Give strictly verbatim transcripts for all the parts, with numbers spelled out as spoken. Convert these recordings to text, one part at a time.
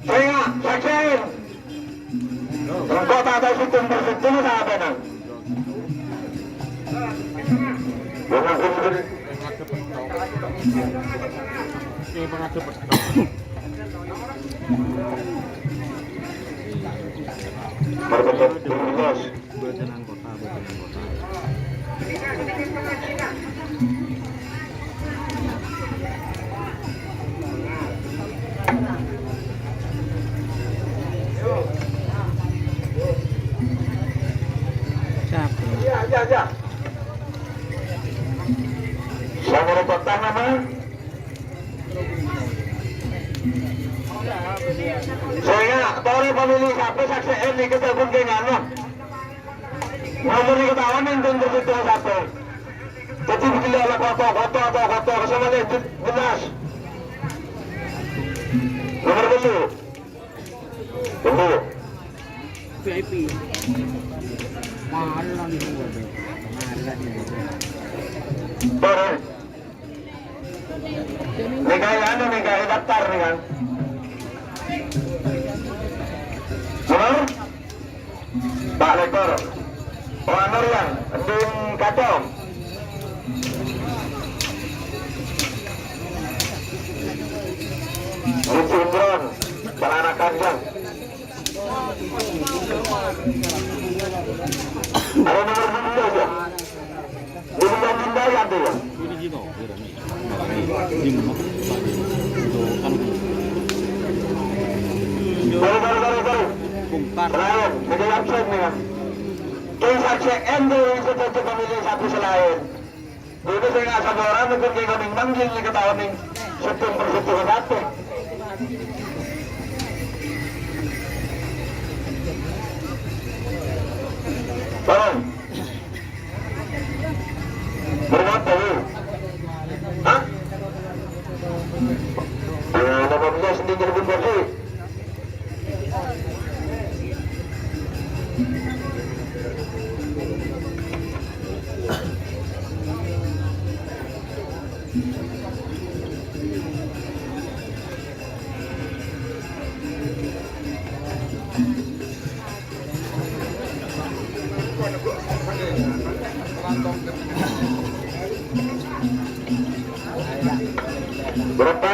Sènga', saksèn. Engko' ta' tao sèttong per sèttong ta' apana. Marbot, bos. Bâdân anggota, bâdân anggota. Siapa? Iya, iya, iya. Siapa yang pertama, Bang? Sènga', torè pamèlè sapè saksè'èn nèka sabun kèngana. Nomor nèka taon nèng ghun terjadi sapè. Dhâddhi bilâ la foto, foto, foto, foto, ka samalè je-, jelas. Nomor tello'. Tello'. V I P. Mahal lah ini. Mahal lah ini. Torè. Nèka anu, nèka daftar nèka. Nomor? Empat lekor. Oh, anu, Rian, Ending Kacong. Lucu Imron, Celana Kanjeng. Ada nomor dua aja. Di bidang bintang ada ya. Baru, baru, baru, baru. Bongkar. Lain, jadi absen nih kan. Kayak saksi M tuh yang sudah kita milih satu selain. Dulu saya nggak sama orang, mungkin kayak kami manggil nih ketahuan nih. Sèttong per sèttong satu. Tolong. Berapa lu? Hah? Eh, delapan belas ini jadi bungkus. Berapa?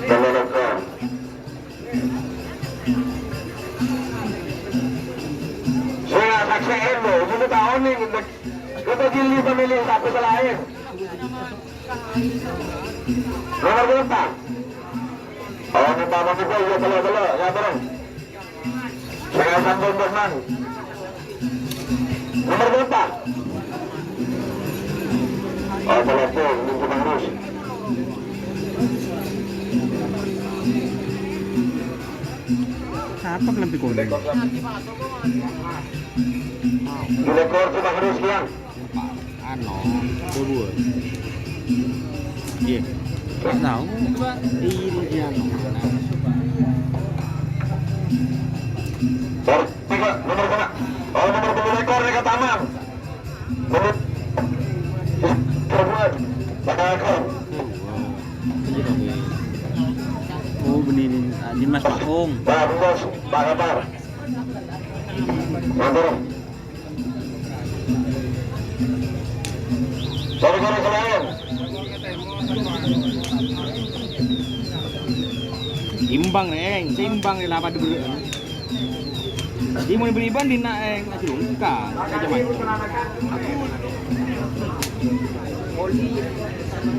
Kalau lokal. Saya saksikan loh, ini tahu nih, kita gili pemilih satu selain. Nomor berapa? Oh, ini tamu kita, iya, belok, belok, ya, bareng. Saya sambung, Bosman. Nomor berapa? Oh, telepon, ini cuma harus. Apa kelambi kuning? Direkor cuma harus, Bang. Anu, bubur. Iya. Nggak tahu. Ini dia, anu. Nomor tiga, nomor sana. Oh, nomor dua lekor, Reka Taman. Nomor, nomor, Reka Taman. Oh, benih ini, ah, Dimas Pakung. Nah, Dimas, Pak Katar. Matur. Sorry, sorry, selain. Imbang, Reng. Seimbang, Reng. Apa diberi? Ini mau diberi ban, Dina, Reng. Aduh, enggak. Aja main.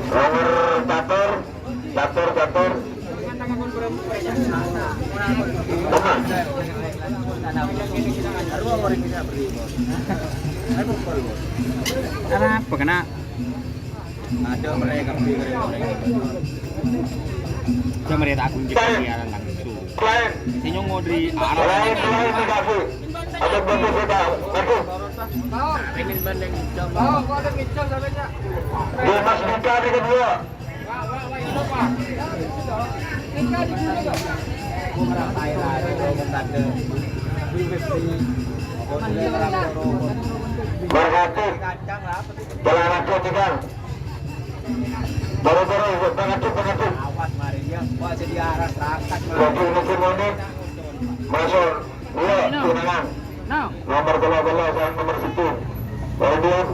Nomor Batur. Catur, catur. Teman. Kenapa kena? Ada mereka. Ada mereka tak kunci siaran langsung. Lain. Senyum ngodri arah. Lain, lain, negatif. Ada betul kita. Bagus. Pengen banding jam. Dimas Dika di kedua. Berhati. Jalan aja, Bang. Buru-buru, pangajib, pangajib. Awas, mari, ya. Wah, jadi arah rakat, mari. Jadi, mungkin, mungkin. Masuk. Iya, Nang. Tunangan. Nang. Nomor dua belas dan nomor satu. Kemudian.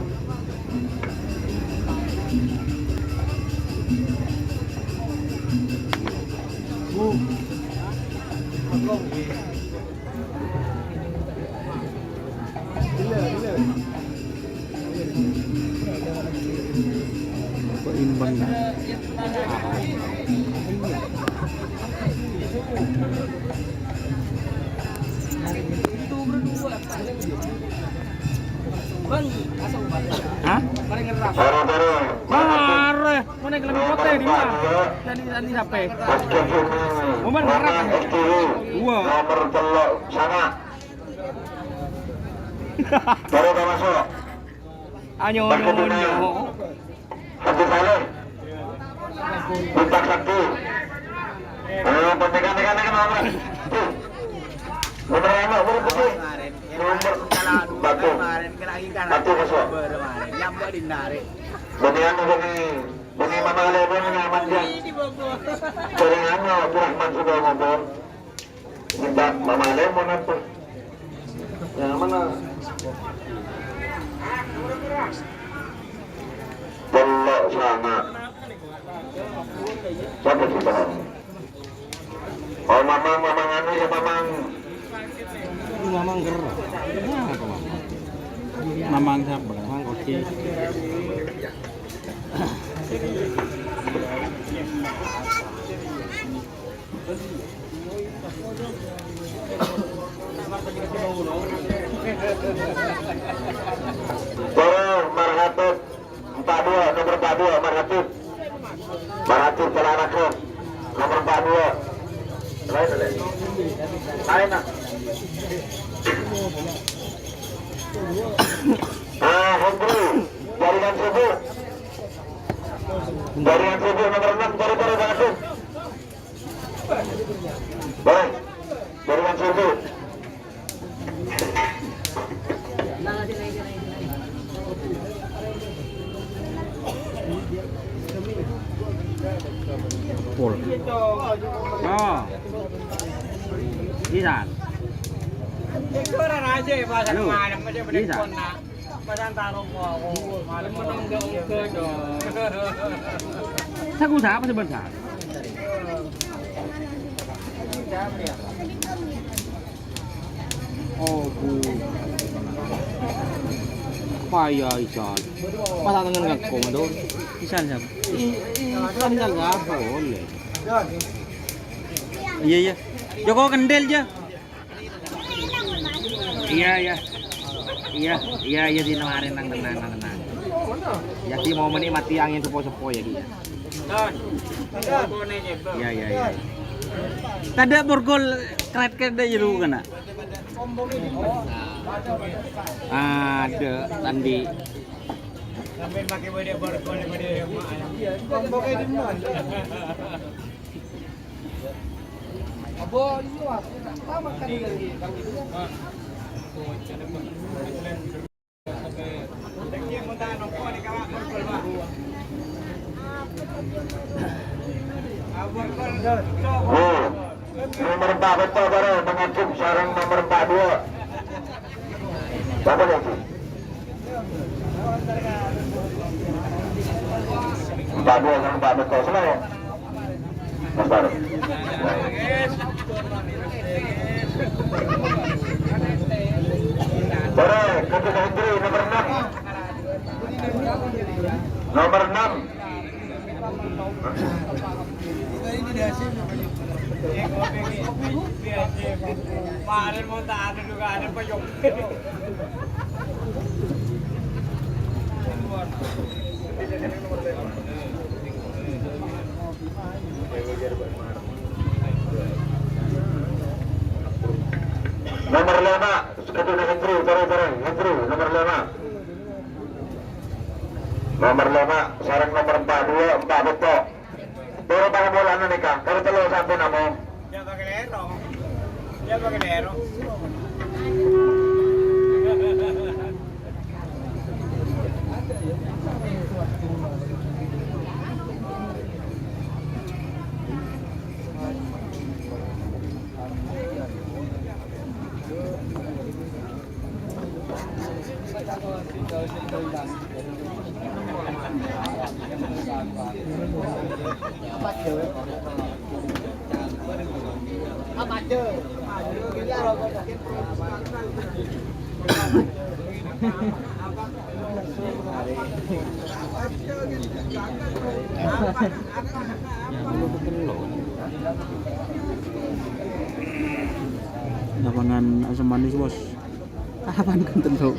Bu. Kok imbang, ya? Hah? Mare, mare. Mane kelem pote di mana? Jadi, jadi siapa? Momen marah. Wah. Nomor telok sana. Baru masuk. Anyo, anyo, anyo. Haji Saleh. Bintang Sakti. Ayo, pendekan-dekan lagi, Mas. Tuh. Nomor lima, nomor putih. Nomor batu. Batu masuk. Bani anu, bani, bani Mama Lemo ini aman, ya. Bani anu, Abdurrahman sudah ngobrol. Minta Mama Lemo nanti. Yang mana? Telok sana. Siapa sih, Bang? Oh, Mamang, Mamang anu ya, Mamang. Ini Mamang Ger. Kenapa, Mamang? Mamang siapa? Mamang Koci. Para marhabat. Empat dua, nomor empat dua, Marhatib. Marhatib Kalaraga. Nomor empat dua. Lain, lain. Lain, nah. Ah, Hendri. Jaringan sibuk. Jaringan sibuk nomor enam, cari, cari, Marhatib. Baik. Jaringan sibuk. Pol. Oh. Isan. Itu orang aja ya, Pak. Halo. Malam aja pada Isan. Kona. Padahal taruh kok, malam menang gak oke dong. Saku sapa sebentar? Oh, Bu. Paya Isan. Masa tangan ngako, Mandor? Isan siapa? I-, i-, Isan, Isan siapa? Boleh. Iya, iya. Joko kendel, ja. Iya, iya. Iya, iya, iya, di kemarin, nang tenang, nang tenang. Ya, di mau menikmati angin sepo-sepo ya, Ki. Iya, iya, iya. Tadâ' borgol kret-kret dâ' jero kana. Ada, tadi. Sambil pakai bodi borgol, bodi emak. Oh, nomor empat betul, baru mengacung sarang nomor empat dua. Siapa lagi? Empat dua sama empat betul, selalu. Mas Baru. Baru, ketika Hendri nomor enam. Nomor enam. Nomor lima, kedua Hendri, sorry, sorry, Hendri, nomor lima. Nomor lima, sareng nomor empat dua, empat betok. Doro para bolana nèka, karo tello sampun namong. Ya pakai lero. Ya pakai lero. Lapangan asam manis, Bos. Apaan kan tello'?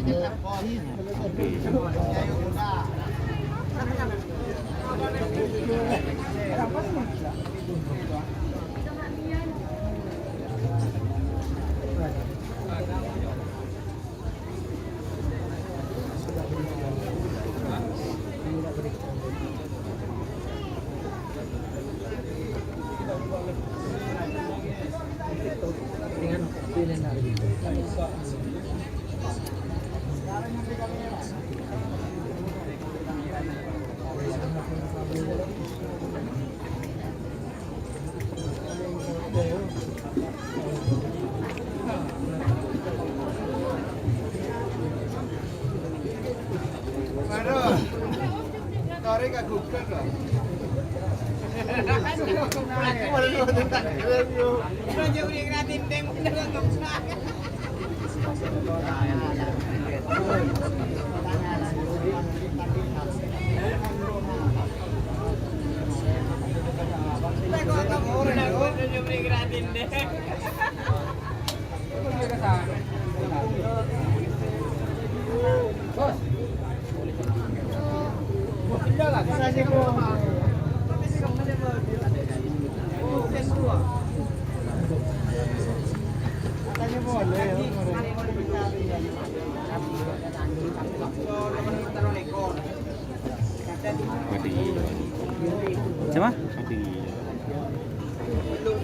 Sapa?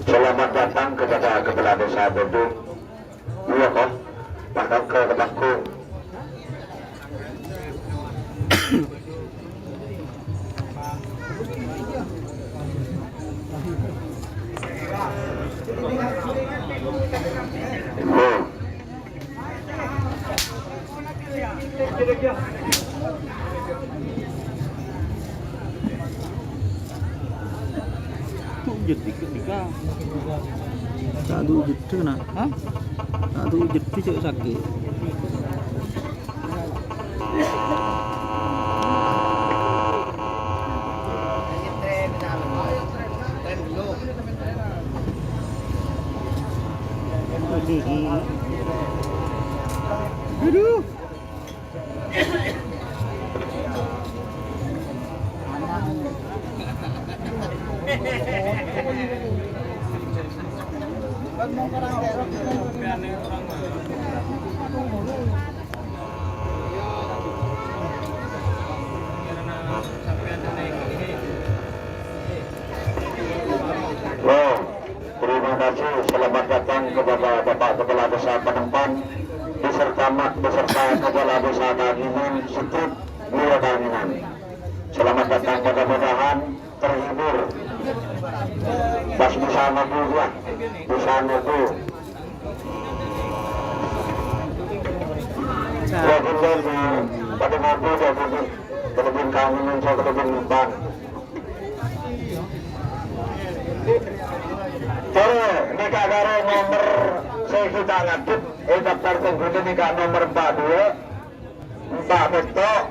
Selamat datang kepada Kepala Desa Beduk. Iya, kok. Pak Tongko, Pak Tongko. Tuh, jadi ke-, di ka-, tak tuh, jadi, nak. Hah? Tak tuh, jadi, cek sakit. Aduh. Wow, terima kasih. Selamat datang kepada Bapak Kepala Desa Penempan beserta Mak beserta Kepala Desa Kanginan, Setruk, Lurah Kanginan. Selamat datang, mudah-mudahan terhibur. Pas bisa nunggu, ya. Bisa nunggu. Ya, bener, pada nunggu, ya, bener. Pada bin kami, pada bin Bang. Terus, nèka karo nomer sè kita ngadhep, eh, daftar tunggu nèka nomer empat dua. Empat betok.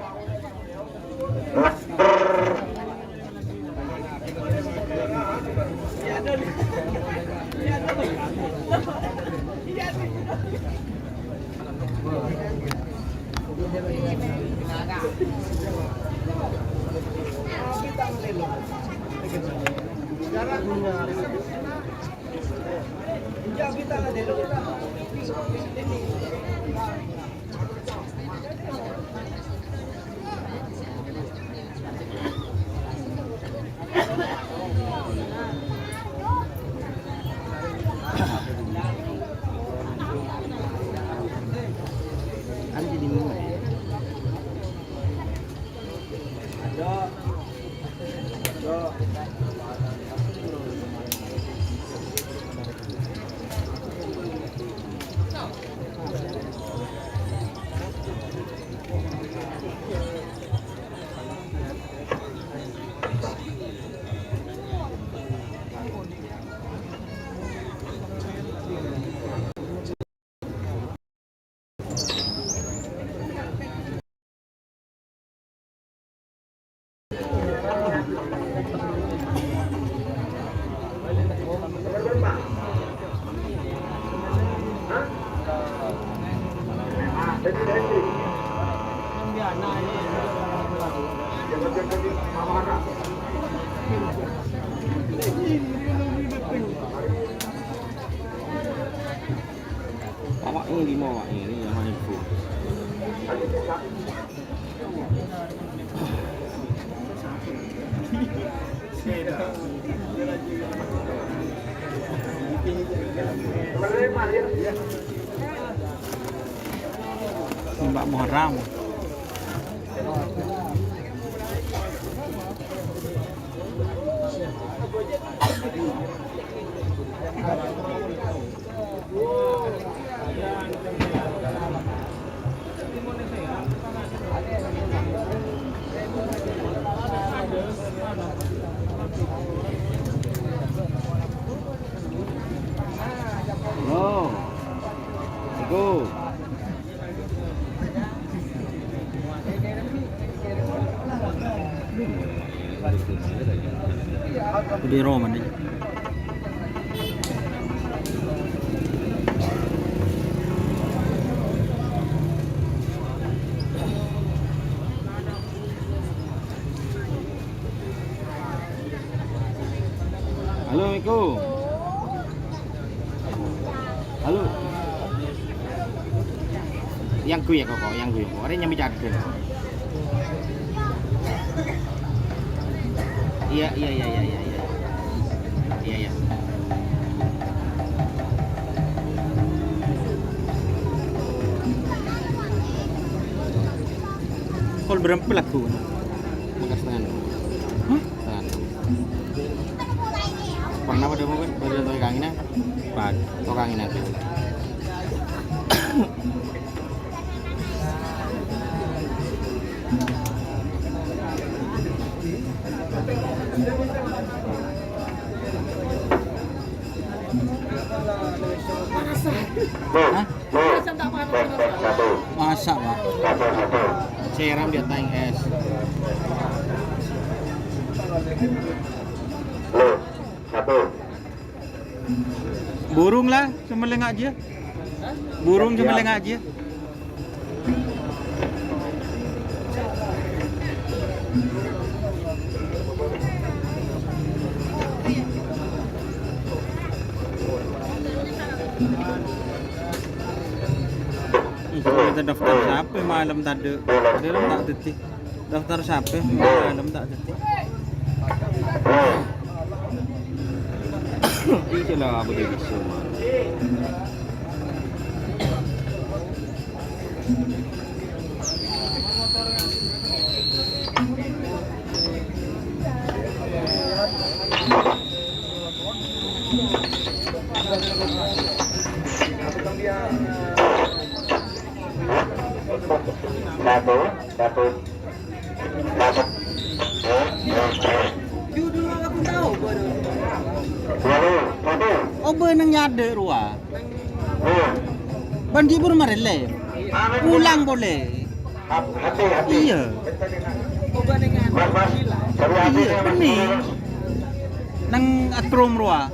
Nomor. Awak ini lima, awak ini yang mana itu? Mbak Muharram. Halo. Assalamualaikum. Di Roma nih. Halo, Assalamualaikum. Halo. Yang gue ya, kok, yang gue ya, kok. Ada nyambi cadel. Iya, iya, iya, iya, iya, iya. Iya, iya. Kol berempat lagu. Mangkas tangan. Hah? Tangan. Pernah pada mungkin pada tokang ini? Pad. Tokang ini. Hah? Masa, Pak? Siram di atas es. Burung lah, semelenga aja. Burung semelenga aja. Itu daftar siapa malam tadi? Dalam tak detik. Daftar siapa? Malam tak detik. Itulah apa dia bisa. Satu, satu. Obâ neng nyadâ' rowa. Bân ghibur marè lè. Pulang polè. Iyâ. Iyâ, bânnè. Neng atrom rowa.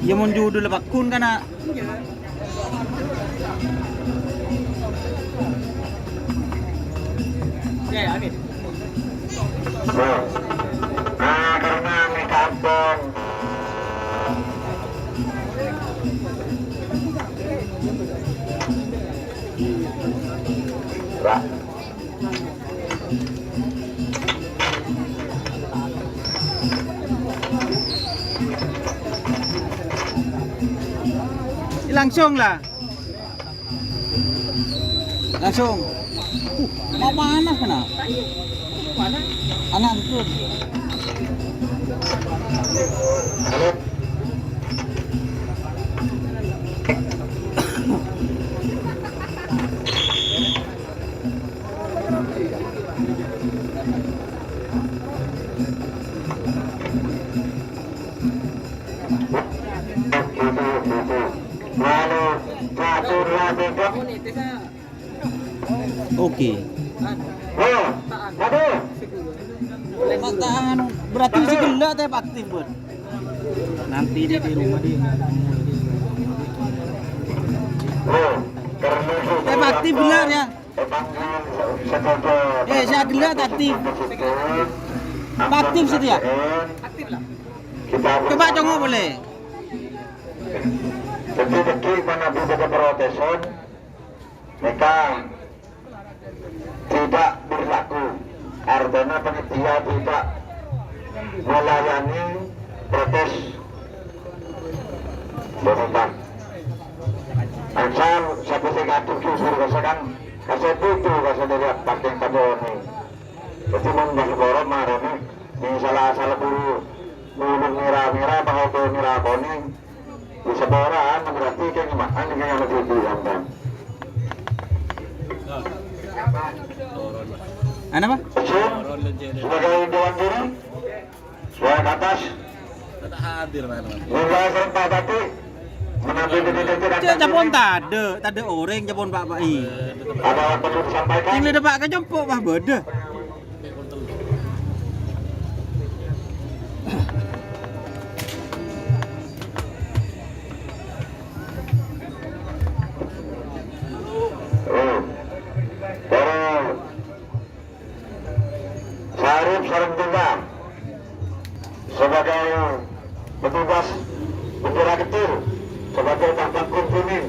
Iyâ, mon judul pagghun kana'. Langsung lah. Langsung. Uh, mau panas kena. Anak itu. Oke. Mak ta' anu, berarti sè ghellâ' tèp aktif, Bun. Nanti dia di rumah dia. Ya. Eh, si Adila ta' aktif. Ta' aktif sih dia. Coba congok boleh. Jadi, bagi mana bisa protesan, mereka tidak berlaku. Artinya panitia tidak melayani protes penumpang. Asal sapa sing ngatur ki suruh kasih kan, kasih itu, kasih dari partai kampanye. Jadi, mon bagi borok marane, misalnya asal buru, buru merah-merah, apa itu merah kuning, di setoran, berarti kan jemaah ini yang lebih diambil. Ana apa? Sebagai dewan juri, suara ke atas. Mulai serempak tadi, mengambil titik-titik. Cek capon tadâ', tadâ' orèng capon Pak Pai. Ada yang perlu disampaikan? Sing lè dâpa' ka compo', Pak, bâdâ. Oh. Para Sarip sareng Tunggal sebagai petugas bendera kecil, sebagai Pak Pangkum Kuning.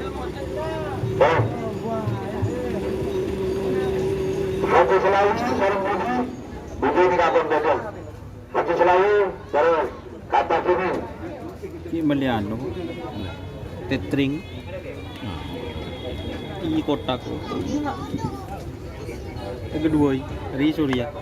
Dan Haji Selawi sareng Budi, Budi ini kapan beda? Haji Selawi sareng Kata Kuning. Ki' mellè anu, tethering. Nah. Iyâ, kotak. Yang kedua, Ri Surya.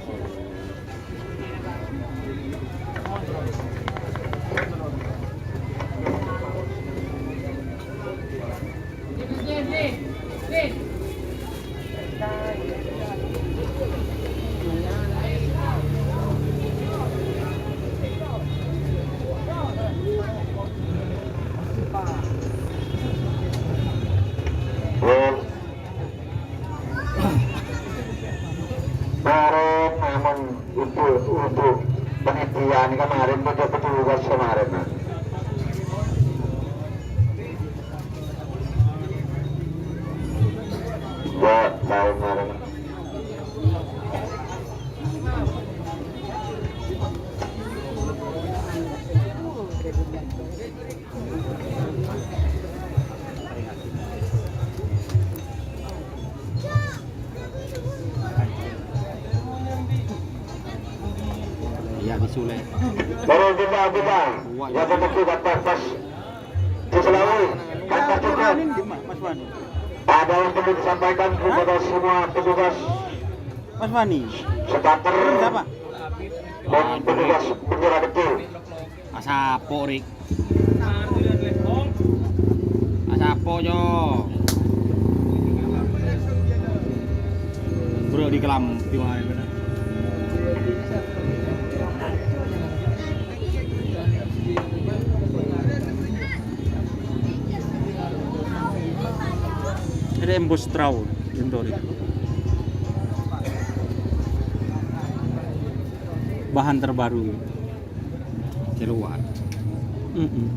Bareng, namun ibu, ibu panitia ini kemarin, pada petugas kemarin, nah. Ya, tahun kemarin. Iya, bisu, Le. Terus kita, kita. Ya, kita, kita, pas, pas. Di Selawi, kata juga. Ada yang perlu disampaikan kepada semua petugas. Mas Fani. Starter. Siapa? Dan petugas bendera kecil. Asapo, Rik. Asapo, Jo. Bro, di kelam, di mana, bener? Ada embos trau, Intori. Bahan terbaru. Di luar. Mm-mm.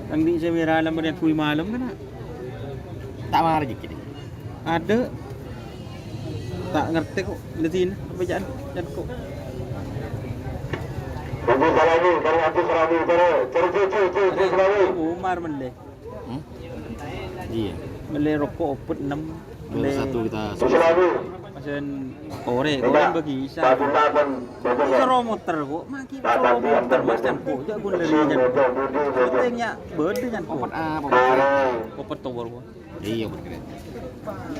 Tang di' sè mèra la mèrèt bui malem kana'. Ta' mara jâ' kènè'. Ada. Ta' ngartè ko'. Lè sini, apa jâ'? Jâ' ko'. Ibu Salami, dari Abu Salami, dari, dari, dari, dari, dari Salami. Umar mendè. Hmm? Iya. Mellè roko' opet ennem. Baru satu kita. Pesen korè, korè bagi isa. Satu tahun, betul, ya? Soro motor kok, maki soro motor, Mas, kan kok, jâ' ghun lari, kan. Pentingnya bâdâ, kan, kok. Opet apa? Opet towar, kok. Iya, opet kereta.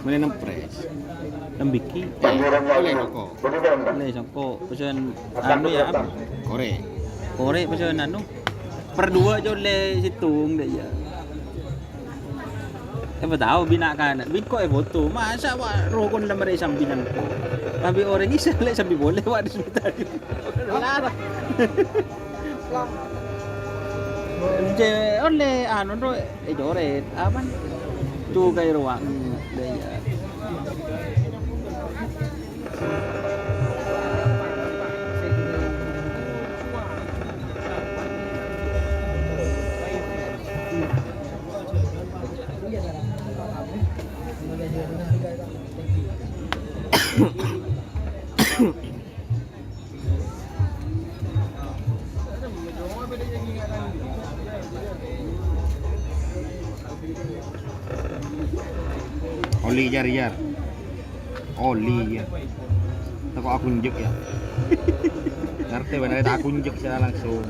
Mana ennem pres? Ennem biki. Eh, boleh rokok. Boleh songko', pesen anu ya, apa? Korè. Korè pesen anu. Per dua jâ' ollè sèttong dâ' iyâ. Apa tao bina' kana', bingko è foto. Masa wa' rokon la marè sambilan. Tapi orèng isa lè sambi boleh wa' di sekitar. Lara. Cè' ollè anu ro, è corèt. Apa? Cukai rowa. Dâ' iyâ. Oli, Jar, Jar. Oli, ya. Tako' akunjuk, ya. Ngartè bâ'na, ta' akunjuk sè langsung.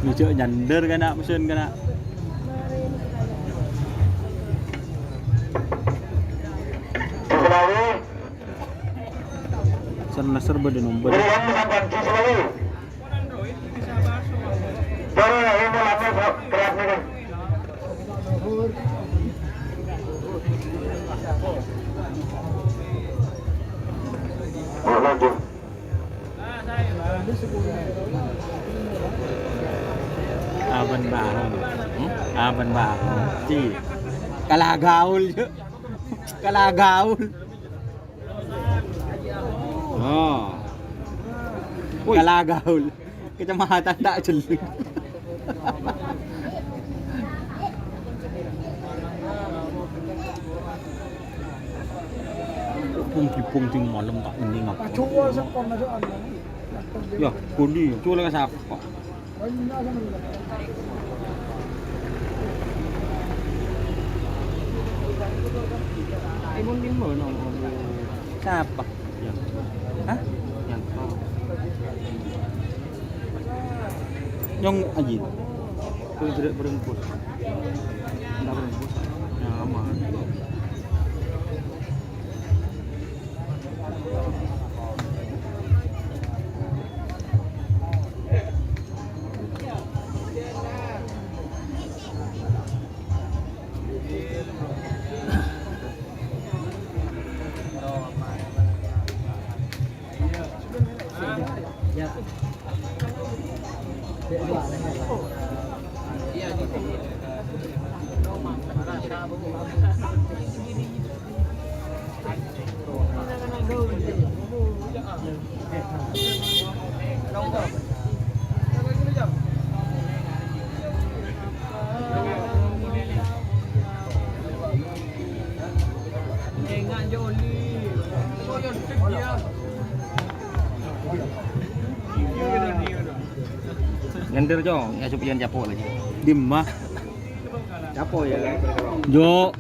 Nyojo nyander kana', pesen kana'. Ser-neser bâdâ nombor. Abân bâ'na. Hmm? Abân bâ'na. Ci. Kala gaul, yuk. Kala gaul. Oh. Woi. Kala gaul. Kecamatan ta' jhellu. Bung-gibung ding malem ta' ngenni ngapa. Yâ, bânnè, coba ka sapa? Sapa? Hah? Nyong Aji. Kau tidak berengkus. Ndak berengkus. Nyaman. Nyander, Cong, ya, supaya capo' lagi. Dimma? Capo' ya. Jo.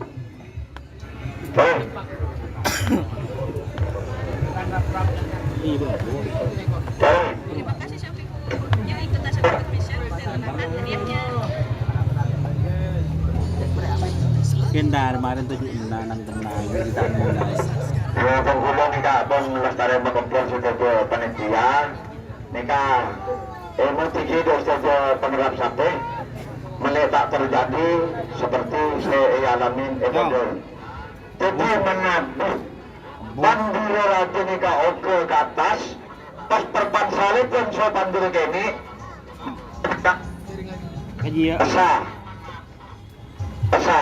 Terima kasih, Syafiqul, yang ikut acara Indonesia, dan akan hadiahnya. Kendar, kemarin tujuh enam, enam tenang, kita mulai. Ya, pon kula nèka pon lestari mengkompor sadhâjâ panitia. Nèka, eh, mudhi ghi' sadhâjâ pangerrap satè, mèlè ta' terjadi seperti sè èalamin è Bogor. Dhâddhi, manabi pandhârâ rajâ nèka oghâ ka attas, pas perpan salèbân sè pandhârâ kènè', Kajiya. Esa. Esa.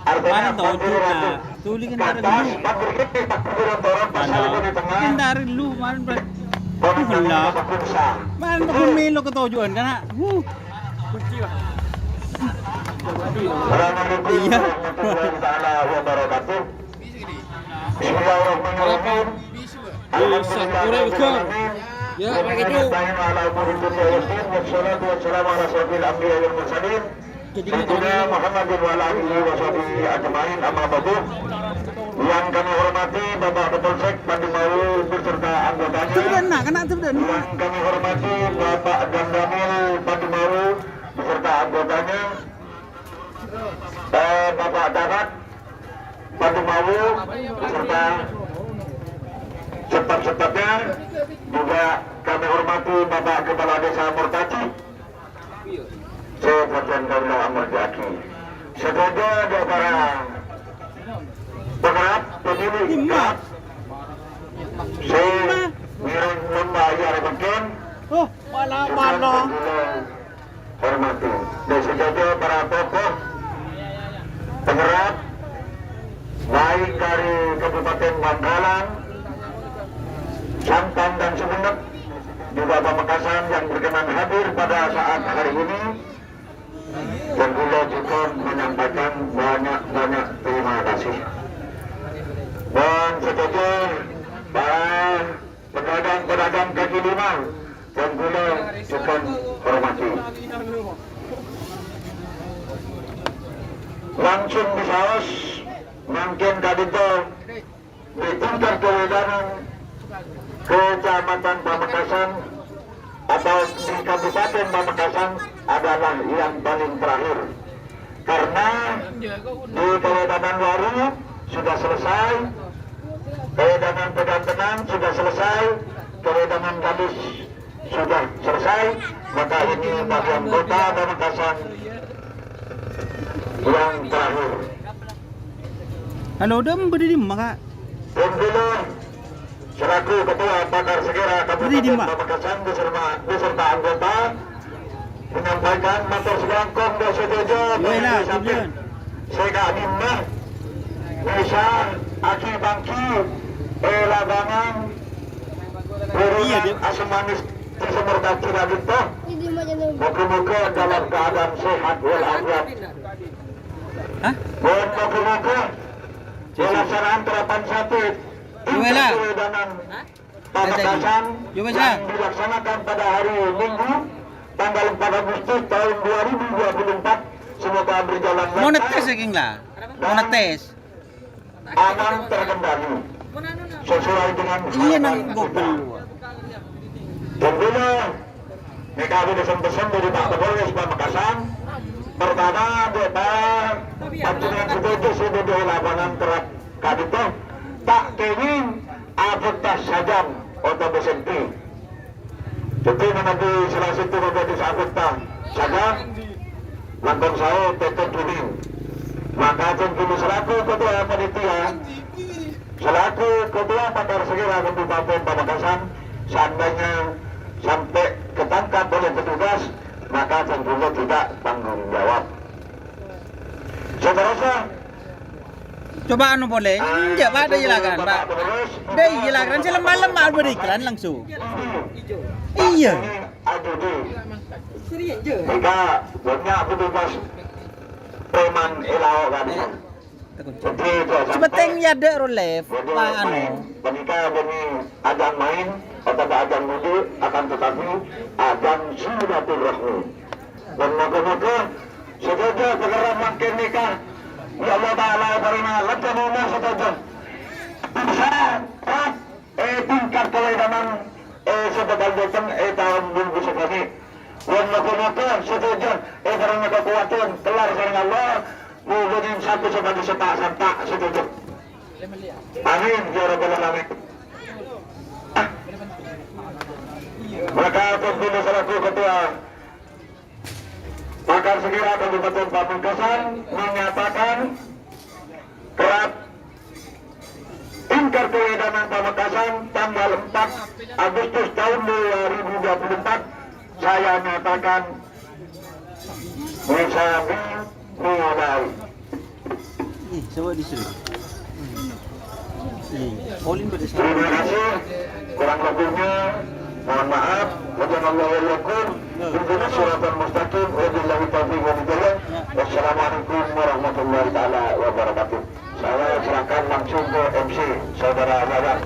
Artèna, maren toju', pandhârâ rajâ. Nah, tuli kan ka attas, pandhârâ kènè' pas pandhârâ toron, pas salèbân è tengnga. Kan dari lu kemarin, Bro. Pon, pon, pon, pon, esa. Maren pon mèlo katoju'ân, kana'. Wuh. Assalamualaikum warahmatullahi taala wabarakatuh. Bismillahirrahmanirrahim. Alhamdulillahirabbil alamin. Ya, Pak Ketua. Wassalatu wassalamu ala asyrafil anbiya wal mursalin, sayyidina Muhammadin wa ala alihi wa sahbihi ajmain, amma ba'du. Yang kami hormati Bapak Kapolsek Padumawu beserta anggotanya. Yang kami hormati Bapak Danramil Padumawu beserta anggotanya. Eh, Bapak Danat Padumawu beserta staf-stafnya, juga kami hormati Bapak Kepala Desa Mortaji, sè bhâdhân kaulâ amoljâ'aghi. Sadhâjâ para pangerrap, pemilik kerrap, sè ngèrèng lomba iyâ rè mangkèn. Oh, mana-mana. Hormati. Dan sadhâjâ para tokoh pangerrap, baik dari Kabupaten Bangkalan, Sampang dan Sumenep, juga Pamekasan yang berkenan hadir pada saat hari ini. Dan kaulâ jhughân menyampaikan banyak-banyak terima kasih. Dan sadhâjâ para pedagang-pedagang kaki lima, dan kaulâ jhughân hormati. Kaos mangkèn ka'dinto di tingkat kawedanan Kecamatan Pamekasan atau di Kabupaten Pamekasan adalah yang paling terakhir. Karena di Kawedanan Waru sudah selesai, Kawedanan Pegantengan sudah selesai, Kawedanan Gadis sudah selesai, maka ini bagian kota Pamekasan yang terakhir. Halo, Dam, bâdâ è dimma, Ka'? Pun kaulâ selaku Ketua Pakar Segera Kabupaten Pamekasan beserta, beserta anggota menyampaikan mator sakalangkong dâ' sadhâjâ. Wela, bagi sampè' sè ka'dimma bisa aki-bangki è lapangan Iyâ, Dep. Asem manis di Sumber Kacil Adinto. Moga-moga dalam keadaan sehat walafiat. Hah? Dan moga-moga pelaksanaan terapan sate Wela. Tingkat Kawedanan Pamekasan yang dilaksanakan pada hari Minggu tanggal empat Agustus tahun dua ribu dua puluh empat semoga berjalan lancar. Monetis iki, la. Monetis. Aman terkendali sesuai dengan harapan kita. Tentunya, nèka bâdâ pesen-pesen dâri Pak Kapolres Pamekasan. Pertama, Pak, panjenengan sadhâjâ sè bâdâ è lapangan terrap ka'dinto, ta' kèngèng abhâkta sajân otabâ sènti. Dhâddhi manabi sala sèttong bâdâ sè abhâkta sajân, langkong saè tètèp dhuli. Maka jhâ' kaulâ selaku ketua panitia, selaku ketua Pakar Segera Kabupaten Pamekasan, seandainya sampai ketangkap oleh petugas, maka jhâ' kaulâ tidak tanggung jawab. Seterusnya, Coba anu polè, enjâ' bâdâ è lapangan, Pak. Dâ' è lapangan sè lemma-lemma bâdâ iklan langsung. Iyâ. Mènangka bânnya' petugas preman è lao' kan. Sè pentèng yâ dâ' ro live, Pak, anu. Mènangka bânnè ajhâng maèn, otabâ ajhâng mudi, akan tetapi ajhâng silaturahmi. Bân moga-moga sadhâjâ pakerra mangkèn nèka, ya Allah Ta'ala, èparèngana lancar omor sadhâjâ. Bisa rap è tingkat kawedanan, è, sè bhâkal dâteng è taon minggu sakonè'. Bân moga-moga sadhâjâ èparèngana kakowadhân, kellar sareng Allah, moghâ nèng satu sè padâ sè ta'-santa' sadhâjâ. Amin, ya rabbal alamin. Ah. Maka, pun selaku ketua Pakar Segera Kabupaten Pamekasan menyatakan kerap tingkat kawedanan Pamekasan tanggal empat Agustus tahun dua ribu dua puluh empat saya nyatakan bisa dimulai. Ih, coba disuruh. Ih, Olin pada. Terima kasih. Kurang lebihnya, mohon maaf. Wabillahi taufiq wal hidayah. Wassalamualaikum warahmatullahi taala wabarakatuh. Saya serahkan langsung ke M C, Saudara Wawan.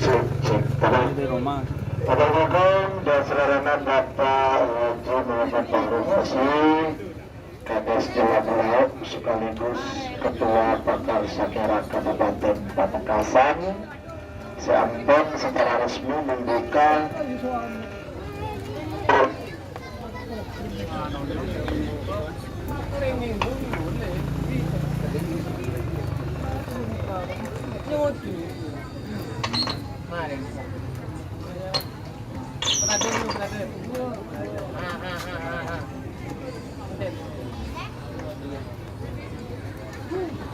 Cek, cek. Tenang. Di rumah. Assalamualaikum, dan saudara Bapak Haji Muhammad Fahru Masih, Kadis Jalan Laut sekaligus Ketua Pakar Sakera Kabupaten Pamekasan, sè ampon secara resmi membuka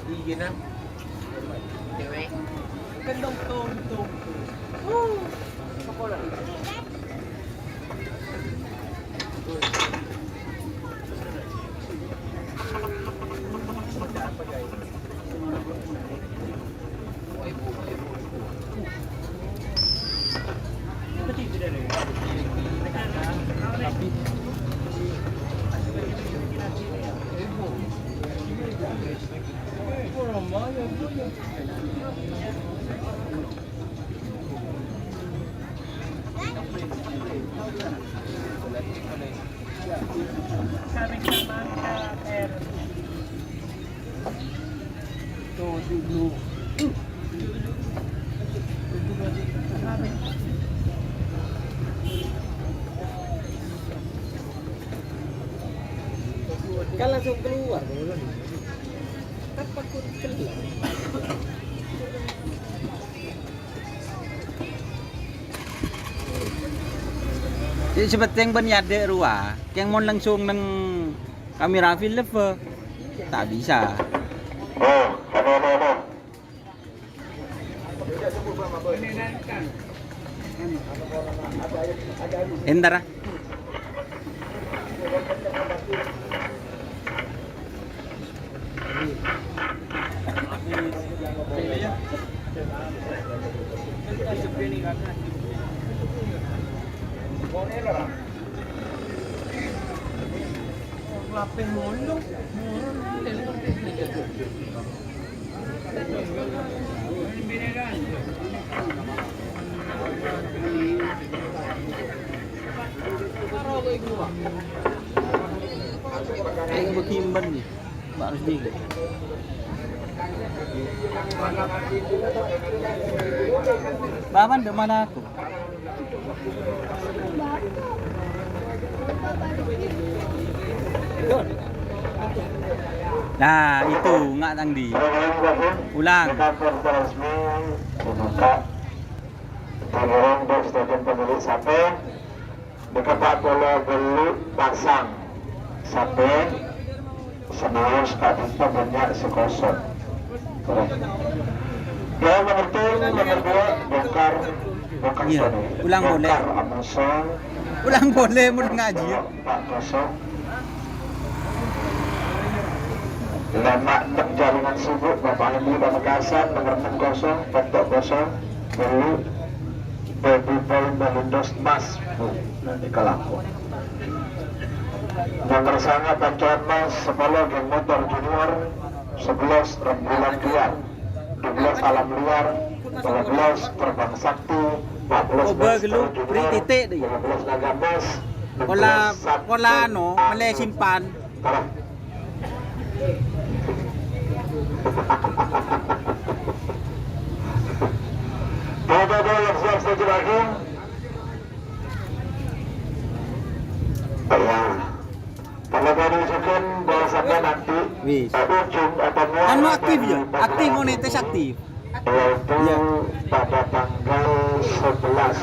Iya, nah. Cewek. Gendong, tung, tung. Kan langsung keluar, kan takut keluar. Jadi, sè pentèng bân nyadhâ' rowa, kèng mon langsung neng kamera film, ta' bisa. Oh, ada, ada, ada. Entar, ah. Ayo, bagi emban nih. Mbak Rusdi. Bapak, di mana aku? Nah, itu, nggak, Tang Di. Ulang. Kantor resmi dibuka. Tanggalan dari Stadion Pemilik Sape. Dikata polo beli pasang sape, senaos kadinto banyak sè kosong. Terus. Ya, nomor tiga, nomor dua, bongkar, bongkar Iya, sini. Ulang boleh. Bongkar amusal. Ulang boleh, mun ngaji. Empat kosong. Lema' ennem jaringan sibuk, Bapak Ibu Pamekasan, nomor ennem kosong, Petok kosong, beli. Baby Boy Melindos Mas, Bu, nanti kalaku. Nomor sanga Pancoran Mas, sepuluh Geng Motor Junior, sebelas Rembulan Liar, dua belas Alam Liar, dua belas Terbang Sakti, empat belas Coba Master gelu, Junior, beri titik deh. Lima belas Naga Mas, Pola, enam belas Sabtu pola no, Angin. Mele simpan. Parah. Bapak-bapak yang siap setuju lagi. Ya. Kalau dari sukun bahasanya nanti Wis. Ujung atau muara Anu aktif ya? Dari Aktif, monetis aktif. Yaitu Iya. Pada tanggal sebelas,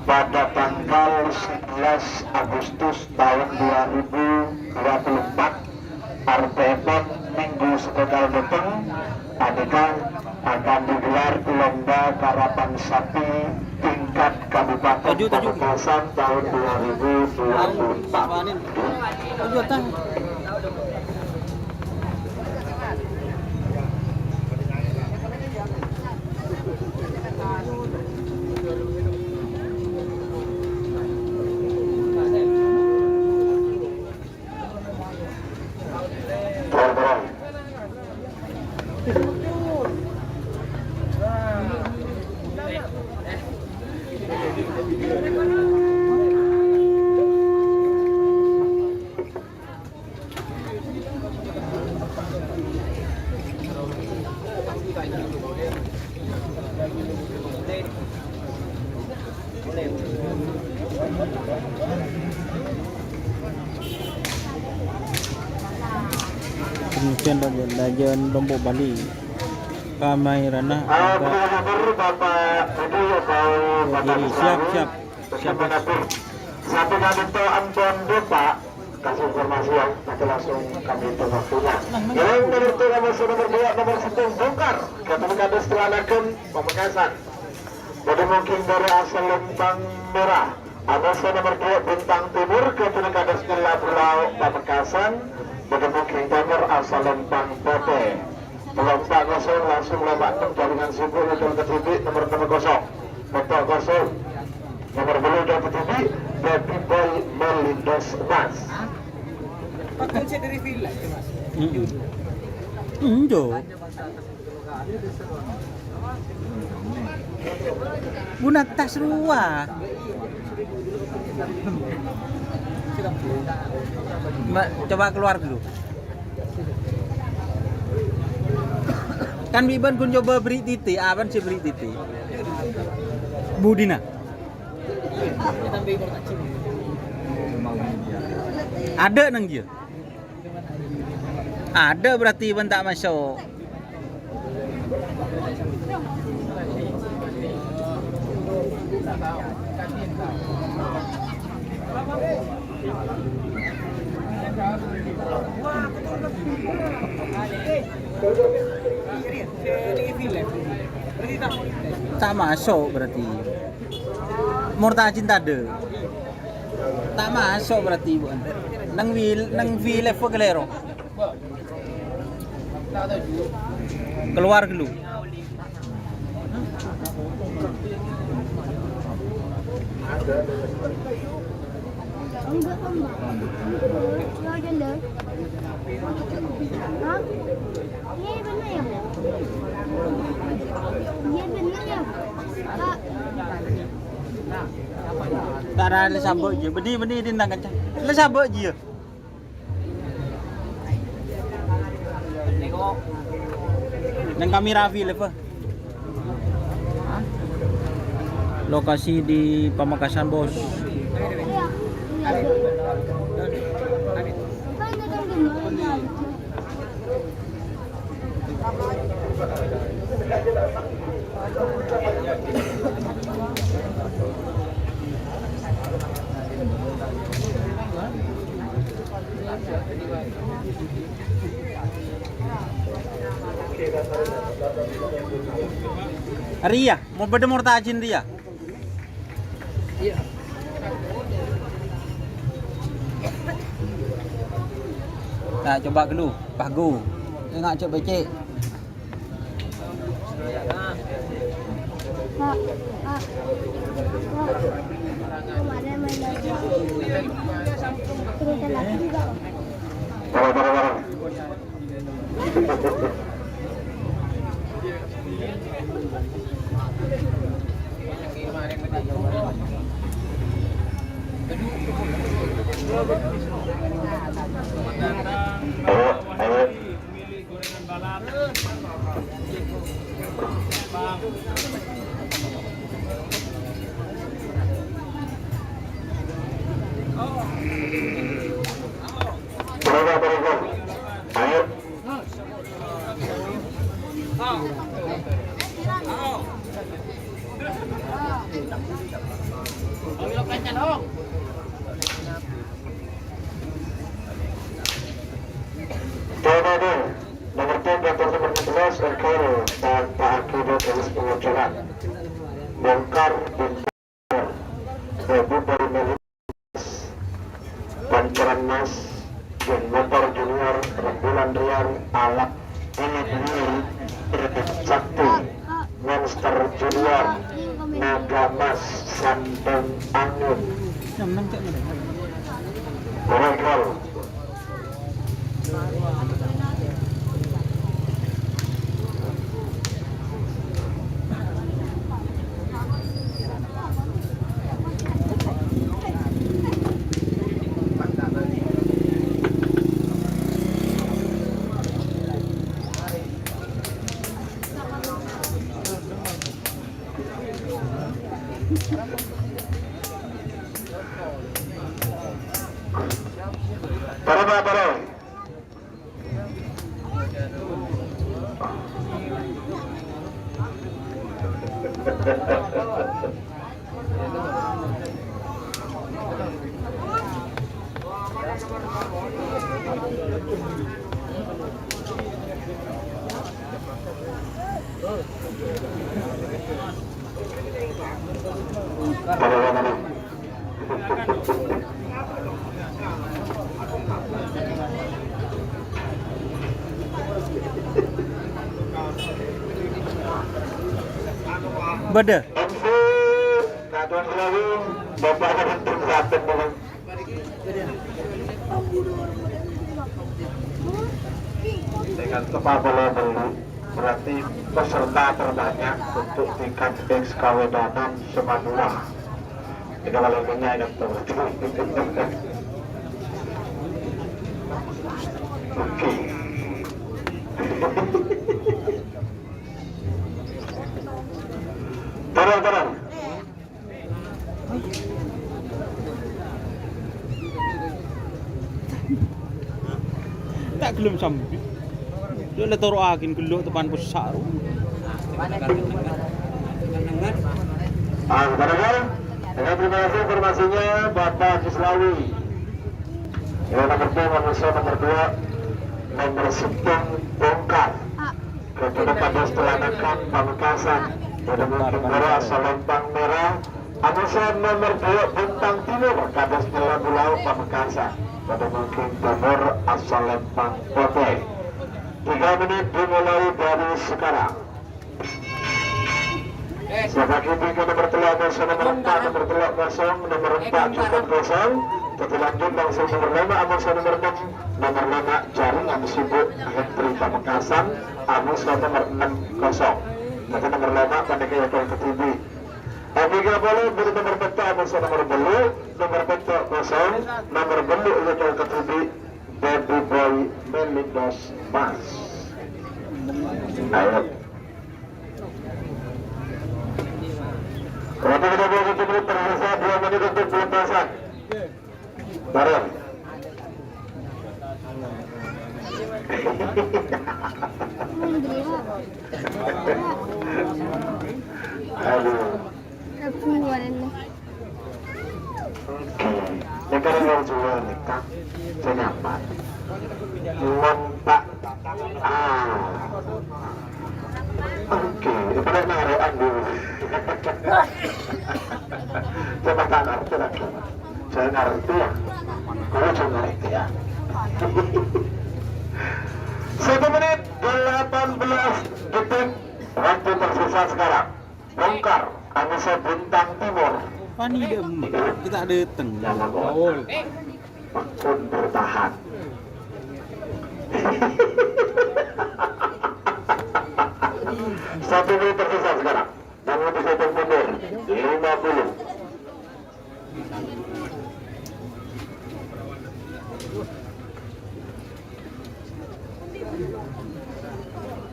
pada tanggal sebelas Agustus tahun dua ribu dua puluh empat, artèpon minggu sè bhâkal dâteng, panèka akan digelar lomba karapan sapi tingkat Kabupaten Toju, toju. Pamekasan tahun dua ribu dua puluh empat. Toju, Tang. Kemudian lanjut, lanjut Lombok Bali. Kamairana Ah, agak Bapak Budi atau Bapak kiri. Siap, Islami? Siap. Siap, Bos. Satu kali to ampun, Pak. Kasih informasi ya, nanti langsung kami tunggu waktunya. Yang nomor tiga, nomor satu, nomor dua, nomor satu, bongkar. Kami kades Telanaken, Pamekasan. Pada mungkin dari asal Lempang Merah. Ada saya nomor dua, Bintang Timur, kami kades Nyela Pulau, Pamekasan. Pada mungkin timur asal Lempang Putih. Tello empat kosong, langsung lewat jaringan sibuk, nomor titik, nomor enam kosong. Empat kosong. Nomor belu dâ' P T B, Baby Boy Melindos Mas. Pakon sè dâri villa, Mas. Mm-mm. Enggak. Guna tas rowa. Mbak, coba keluar dulu. Kan bi' bân ghun coba bâri' titi, abân sè bâri' titi. Budina. Adâ' neng jiyâ. Adâ' berarti bân ta' maso'. Ta' maso' berarti. Murtajin tadâ'. Ta' maso' berarti, Bu. Neng wil-, neng wilef kalèro. Keluar ghâllu. Enggak, Om. Enggak, Om. Hah? Iya, bener ya? Iya, bener ya? Kak. Tara lè sabâ' jiyâ. Bânnè, bânnè, dintang kencang. Lè sabâ' jiyâ. Neng kamera film, Pak. Lokasi di Pamekasan, Bos. Rèya, mon bâdâ murtajin rèya. Nah, coba ghâllu, pagu. Enggak, coba cek. Nomor tiga, nomor sebelas, Erkel, dan Pak Hakim Garis Pengucuran. Bongkar, bongkar. Ibu dari Meli. Pancaran Mas, Geng Motor Junior, Rembulan Rian, Alak, Anak Nur, Sakti, Monster Junior, Naga Mas, Sandang Angin. Regal. Para, para, para. Bâdâ. Dengan kepala beli, berarti peserta terbanyak untuk tingkat X K W Danang Semadura. Kita paling banyak itu. Oke. Belum sampai. Lu le toro'aghin ghellu' tepan pusat. Ah, saudara, dengan terima kasih informasinya, Bapak Kislawi. Ya, nomor dua, nomor satu, nomor dua, nomor sepuluh, bongkar. Kedua, pada setelah makan, Pamekasan. Pada mungkin merah, Selempang Merah. Amusan nomor dua, Bintang Timur, kados nyella bulao Pamekasan. Pada mungkin timur, asal Lempang Putih. Tiga menit dimulai dari sekarang. Sebagai tingkat nomor tello, amusan nomor empat, nomor tello kosong, nomor empat cukup kosong. Jadi lanjut langsung nomor lima, amusan nomor enam, nomor lima Jaringan Sibuk Henry Pamekasan, amusan nomor enam kosong. Jadi nomor lima, pandekan ya, Tuan Ketibi. Tiga puluh, buru nomor peta, amusan nomor bellu, nomor peta kosong, nomor bellu, iya, Tuan Ketibi, Baby Boy Melindos Mas. Ayo. Waktu kita dua puluh menit, tersisa dua menit untuk pelepasan. Bareng. Aduh. Oke. Ini kan yang jual nih, Kak. Saya nyaman. Lompat. Ah. Oke, itu kan naruhan dulu. Coba tak ngerti lagi. Saya ngerti ya. Kalau saya ngerti ya. Satu menit delapan belas detik waktu tersisa sekarang. Bongkar, Anissa Bintang Timur. Pani dem, kita datang. Jangan bohong. Pun bertahan. Satu menit tersisa sekarang. Namun bisa mundur. Lima puluh.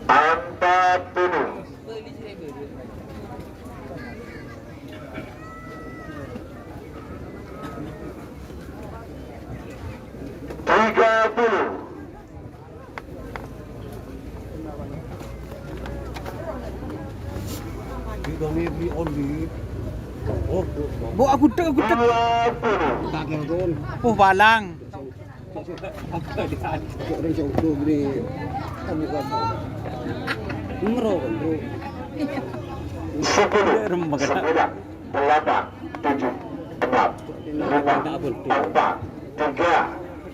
Empat puluh. Tiga puluh. Bu, aku dek, aku dek. Dua puluh. Oh, balang. Nomor, bro. Sepuluh, sembilan, delapan, tujuh, enam, lima, empat, tiga,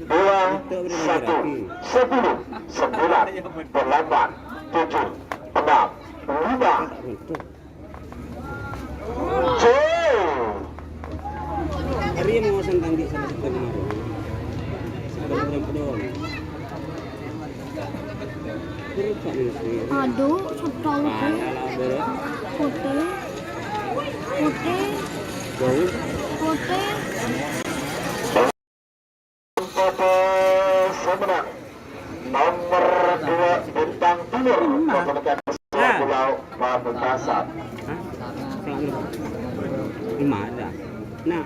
dua, satu, sepuluh, sembilan, delapan, tujuh, enam, lima. Hari ini mau santang di sana, santang kemarin. Santang pedon-pedon. Aduh, sotong. Putih. Putih. Putih. Kota Semenang. Nomor dua, Bintang Timur. Nah. Pulau Pamekasan. Hah? Lima ada. Nah.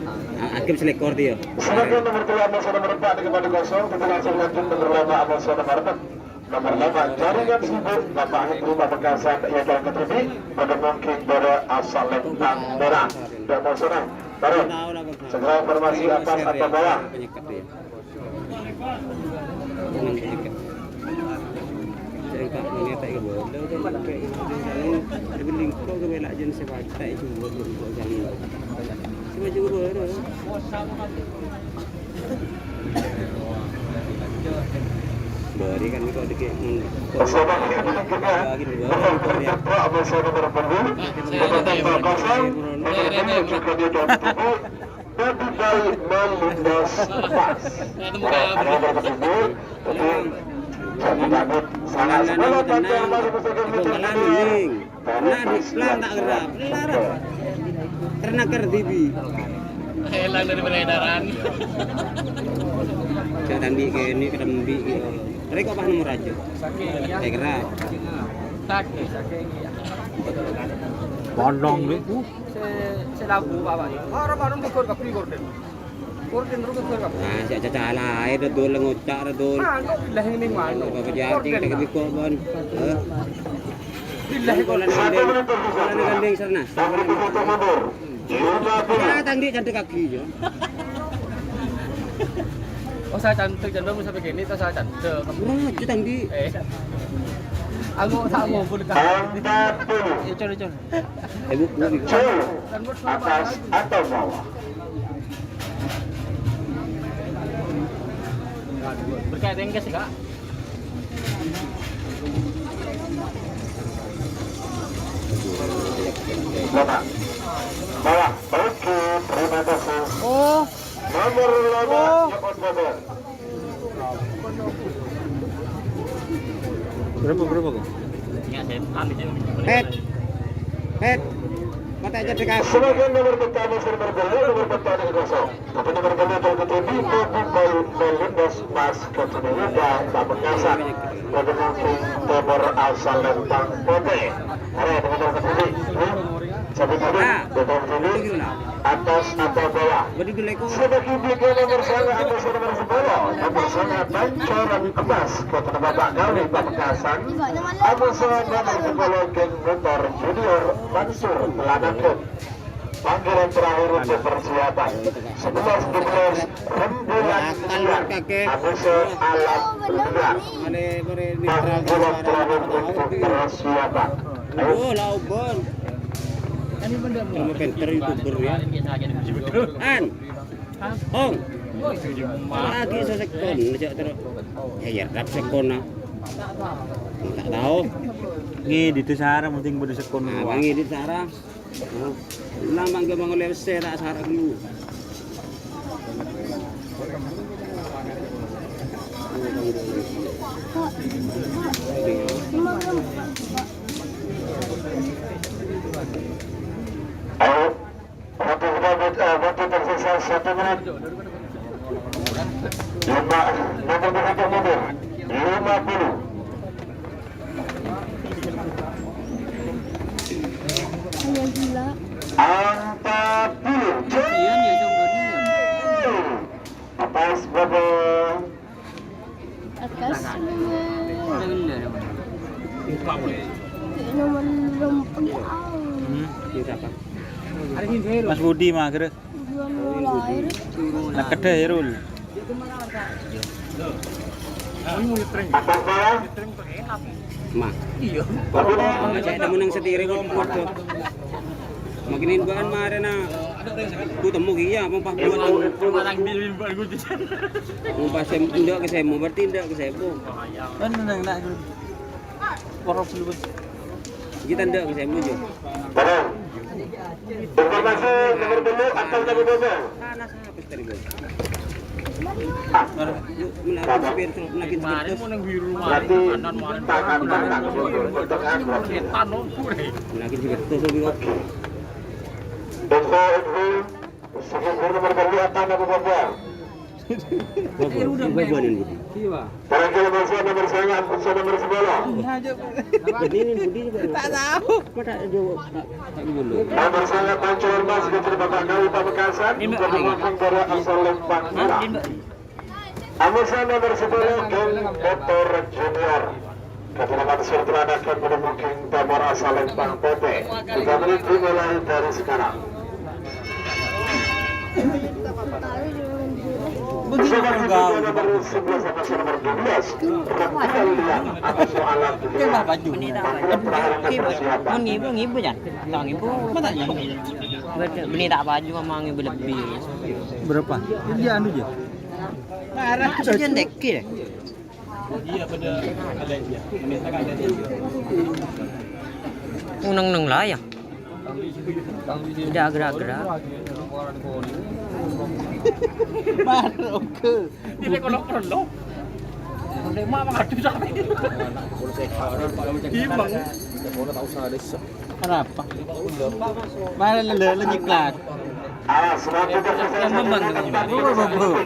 Nah, hakim selekor dia. Sebagai nomor dua, nomor empat, dengan kosong, kita langsung lanjut nomor lima, nomor enam. Nomor lima, Jaringan Sibuk, Bapak Hendri Pamekasan, ya, Tuan Ketibi, pada mungkin pada asal Lempang Merah. Dan nomor sana, baru. Segera informasi atas atau bawah. Bari kan kok dikit. Tapi baik main lindas pas. Ada yang berkebun, tapi jadi dapat salah. Sebelah panjang masih bisa kita. Nah, di pelan tak gerak. Pelan. Karena kerdibi. Hilang dari peredaran. Jangan bi ke ini, kadang bi ke. Dari kok paham raja? Saya kira. Pondong ni. Se-, selaku apa ni? Orang baru bukan kapri gorden. Nah, sè cacalaè, Dul, ngoca', Dul. Mano, billahi, ini mano. Bapak Jati, kita kebiko, Bon. Hah? Billahi, Dul. Kolana gandeng, kolana gandeng, Sarnas. Ya, tang dhi' candhek kaki, ya. Oh, saya candhek, candhek, sampai gini, terus saya candhek. Ora, itu tang dhi'. Eh. Aku tak mau pun, Kak. Icon, icon. Eh, bu, bu, bu. Atas atau bawah? Berkait dengan, Kak. Bapak. Bawah. Oke, terima kasih. Oh. Nomor lima, oh. Joko Chandra. Berapa, berapa, Kak? Pet. Pet. Mata aja dekat. Sebagian nomor pertama, nomor kedua, nomor pertama kosong. Tapi nomor kedua, nomor kedua, di Bali, Bali, Bali, Mas, Mas, Kacamata, Pamekasan. Pada mungkin Timur asal dan Bang Putih. Ada yang nomor kedua, sampai tadi, ah, nomor kedua. Atas atau bawah? Sebagai tiga nomor sana, atas nomor sepuluh. Nomor sana, Pancoran Emas, kota Bapak Kali, Pamekasan. Nomor sana, nomor sepuluh, geng motor Junior, Mansur, Telanakan. Panggilan terakhir untuk persiapan. Sebelas, dua belas, rembulan. Nomor sana, alat berat. Panggilan terakhir untuk persiapan. Ayo. Oh, la obon. Kamu pinter YouTuber ya. An. Hong. Lagi sesekon, aja terus. Ya, ya, rap sekon, nah. Tak tahu. Ngedit itu Sarah, penting pada sekon. Nah, doang. Ngedit Sarah. Nah, lama nggak mau ngeliat saya, tak Sarah dulu. Ayo, waktu kita buat, eh, waktu tersisa satu menit. Lima, nomor berapa mundur? Lima puluh. Ayo, gila. Empat puluh. Atas, Bapak. Atas, nomor. Nomor empat puluh. Hmm, ini siapa? Mas Budi, mah, kira. Nah, kedhe, Rul. Mah. Iya. Mah, saya temu nang setire kok, waduh. Makin ini bukan marena. Ku temu iya, apa, Pak, buat. Orang di, di, di, di. Mau pas sem-, ndak ke semu, berarti ndak ke semu. Kan nang, nak, Rul. Kita ndak ke semu, Jo. Informasi nomor telu, akan kami bawa. Panas. Berarti tangan, tangan, tangan. Info, info. Nomor telu, akan kami bawa. Terakhir, nomor saya, nomor saya, nomor sepuluh. Ini, ini, ini. Tak tahu. Nomor saya, Pancoran Emas, Gubernur Bapak Kali Pamekasan, Gubernur Manggarai, asal Lempang. Nomor saya, nomor sepuluh, Geng Motor Junior. Kami nomor sepuluh, Telanakan, Gubernur Manggarai, Timur, asal Lempang, Pote. Tiga menit dimulai dari sekarang. Begitu kau. Kembali baju. Ngibu, ngibu, Jan. Ngibu. Mata ngibu. Beli tak baju sama ngibu lebih. Berapa? Iya, anu, aja. Marah. Itu jangan dek, ya. Uneng-neng lah ya. Tidak gerak-gerak. Marah, oke. Ini kalau perlu. Ini mah mengadu sampai. Iya, Bang. Kenapa? Mana lele nyiklat? Yang membantu. Oh, membantu.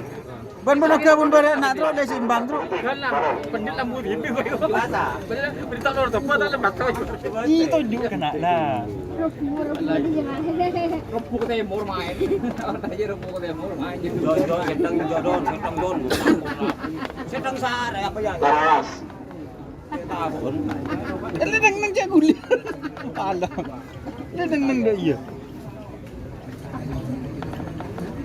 Bân, bân, oke, bân, bân, na', tro, dâ' seimbang, tro. Kan lah, pendil lambu dini, kok. Pendil, pendil tak lor, tepat, tak lepas, kok. Ih, tonjok kèna', nah. Rebbu ke timur main. Orang aja rebbu ke timur main. Don, don, sedang, don, sedang, don. Sedang sehari apa ya? Keras. Ini neng, neng cak guli. Alah. Ini neng, neng dâ' iyâ.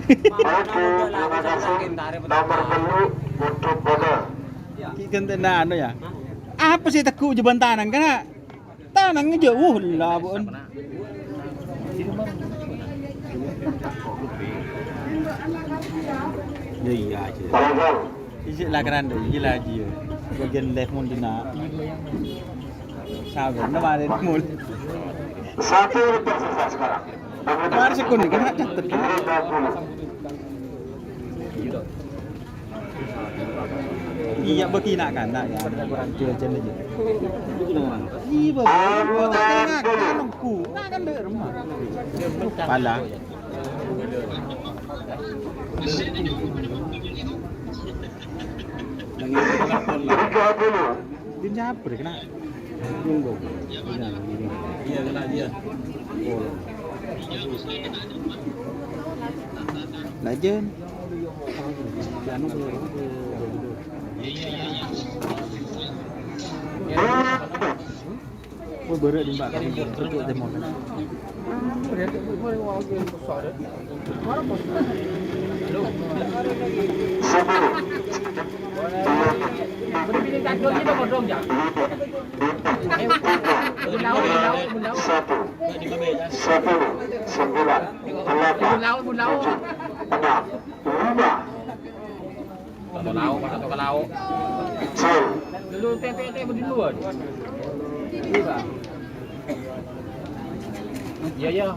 Oke, terima kasih. Nomor tellu, Putri Boda. Ki ghântèna anu ya. Apa sih teggu' jhâbân tanang kana'? Tanang aja, wuh, la, bu'en. Ya, iya aja. Isi la keranda, gila aja ya. Bagian left mon dina. Sabar, kemarin mon. Satu tersisa sekarang. Kemarin sekon, kena catet. Iyâ, bâgi na'-kana' ya, kurang jajan aja. Iyâ, bâgi. Kota kena kan nunggu. Nah, kan dâ' remma. Pala. Din caper kena. Iya, kena dia. Lajen. Oh, bârâ' di Mbak. Cekik demo. Satu, sepuluh, sembilan, delapan, tujuh, enam, lima. Satu lao, satu ke lao. Dulu tete tete berduluan. Iya, iya.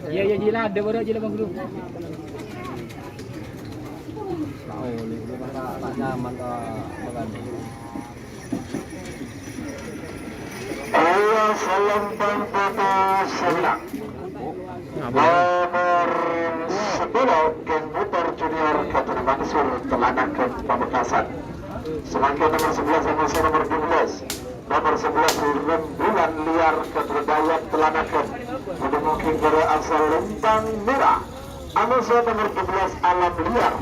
Iya, iya, jila, ada baru jila, Bang Guru. Iya, Selempang Putih Sebelah. Nomor sepuluh, Ken Putar Junior, Kabupaten Mansur, Telanakan Pamekasan. Semangkèn nomor sebelas, sama nomor dua belas. Nomor sebelas, Rembulan Liar, Kabupaten Dayat, Telanakan. Pada mungkin dari asal Lempang Merah. Amoso nomor dua belas, Alam Liar,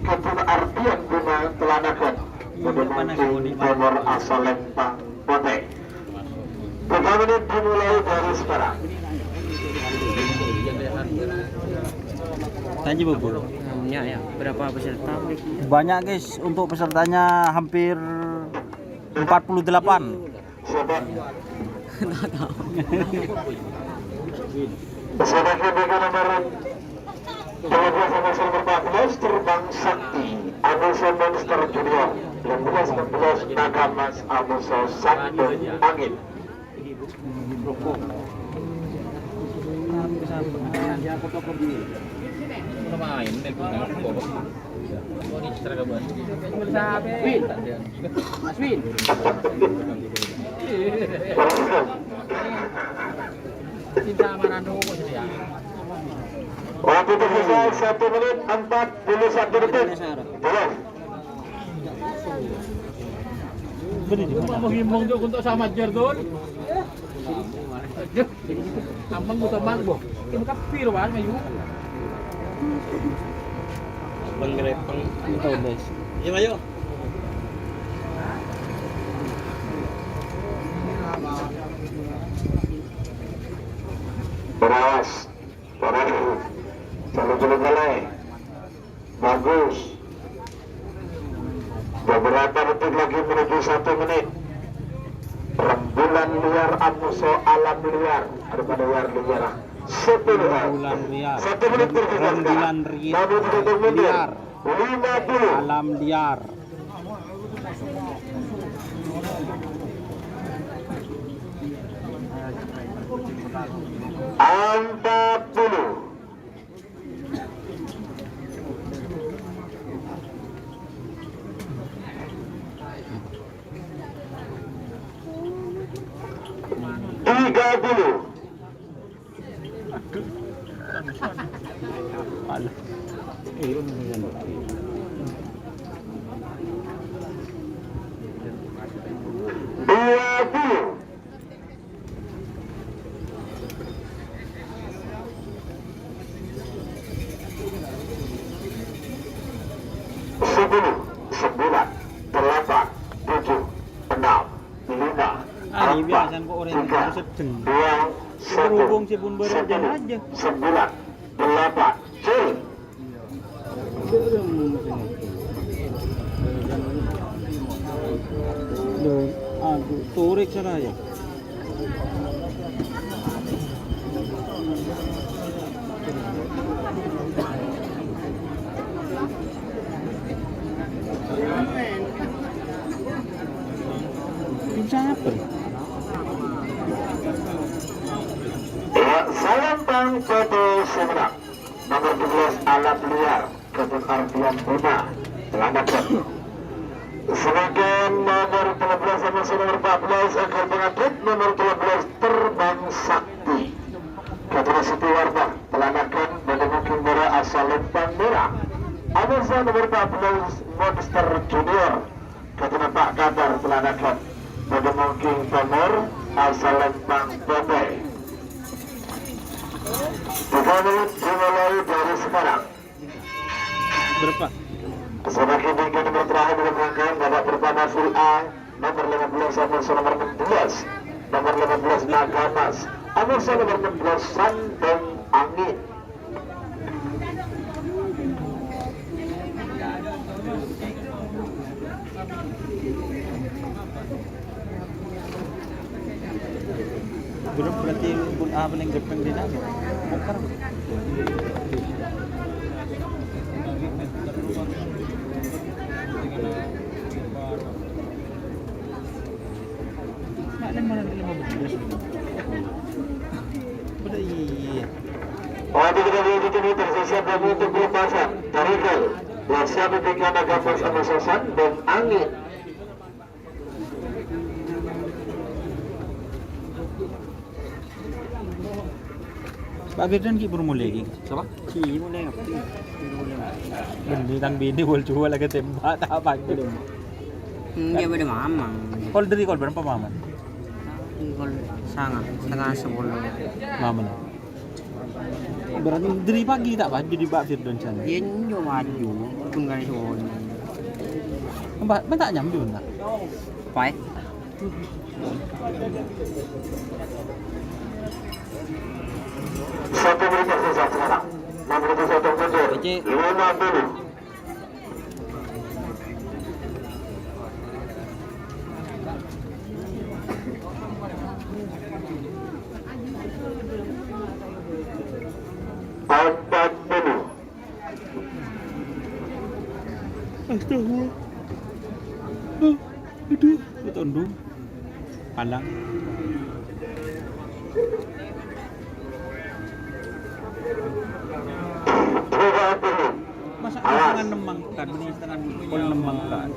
Kabupaten Ardian Bima, Telanakan. Pada mungkin nomor asal Lempang Putih. Pertandingan dimulai dari sekarang. Tanya, Bu. Ya, ya. Berapa peserta? Banyak, guys. Untuk pesertanya hampir empat puluh delapan. Siapa? Nggak tahu. Peserta kedua nomor Dua belas sama nomor empat belas, Terbang Sakti, Amuso Monster Junior. Dua belas, empat belas, Naga Mas, Amuso Sandung Angin. Win. Mas Win. Cinta sama Rano kok jadi ya. Waktu tersisa satu menit empat puluh satu detik. Jelas. Mau himbong juga untuk sama Jardon. Aduh, ampun, Bu, teman, Bu. Ini kafir, Wan, ayo. Penggerepeng. Itu, guys. Iya, ayo. Beras. Beras. Selalu-selalu mulai. Bagus. Beberapa detik lagi menuju satu menit. Rembulan liar, Amuso Alam Liar. Ada pada liar, liar. Sepuluh. Rembulan liar. Satu menit tersisa. Rembulan ri-, Namun tidak mundur. Liar. Lima puluh. Alam liar. Empat puluh. Tiga puluh. Alah. Orèng tiga, sedeng. Dua, satu. Berhubung si pun baru sepuluh, aja. Sembilan, delapan, cil. Loh, aduh, torèk saraya. Tim sapa? Ya, Salempang Putih Sumedang. Nomor dua belas, Alam Liar, Kebun Ardian Bima, Telanakan. Sedangkan nomor tiga belas sama si nomor empat belas, Agar Pengadut, nomor tiga belas, Terbang Sakti. Ketua Siti Warta, Telanakan, Bada Mungkin Mera, Asal Lempang Merah. Amarsa nomor empat belas, Monster Junior. Katana Pak Kadar, Telanakan. Bada Mungkin Timur, Asal Lempang Putih. Tiga menit dimulai dari sekarang. Berapa? Semakin tinggi nomor terakhir dalam rangkaian babak pertama Full A, nomor lima belas sama nomor enam belas. Nomor lima belas Naga Emas, Amarsa nomor enam belas Sandang Angin. Grup berarti pun apa yang gepeng di nang? Bongkar. Mak, lima belas. Pada iya. Oh, tiga dari itu tersisa dan untuk pelepasan. Tarikan. Bersama dengan Naga Emas sama Sandang Angin. Pak Firdan ki' buru molè ki'. Sapa? Ki' molè ngapain? Bânnè tang binè wal juwal lagi tembak ta' apa gitu. Enggak, beda mamang. Kol dari kol berapa mamang? Kol sanga, setengah sepuluh. Mamang. Berarti dari pagi ta' bâjâ di Pak Firdan sana? Iya, nyo bâjâ. Pun kan sono. Mbak, mbak ta' nyambi, mbak? Apa, eh? Satu menit tersisa sekarang. Enam menit satu menit. Oke. Lima puluh. Empat puluh. Astagfirullah. Huh, aduh, ketondo. Palang. Dua puluh. Masa setengah enam mangkat, mending setengah pukul enam mangkat.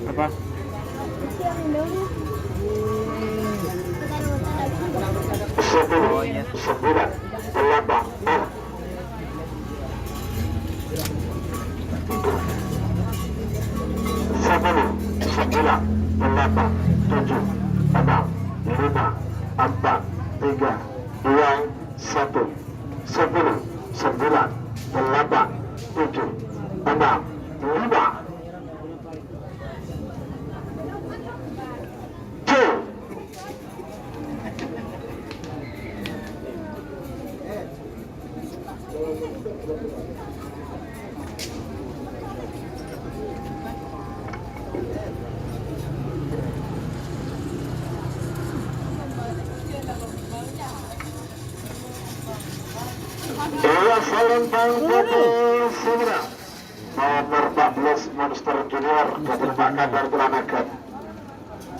Apa? Sepuluh, oh, iya. Sembilan, delapan, enam. Sepuluh, sembilan, delapan, tujuh, enam, lima, empat, tiga, dua, satu. Sepuluh, sembilan, delapan, tujuh, enam, lima. Go! Iya, Salempang Putih Sumedang. Nomor empat belas Monster Junior, Kabupaten Kadar Telanakan.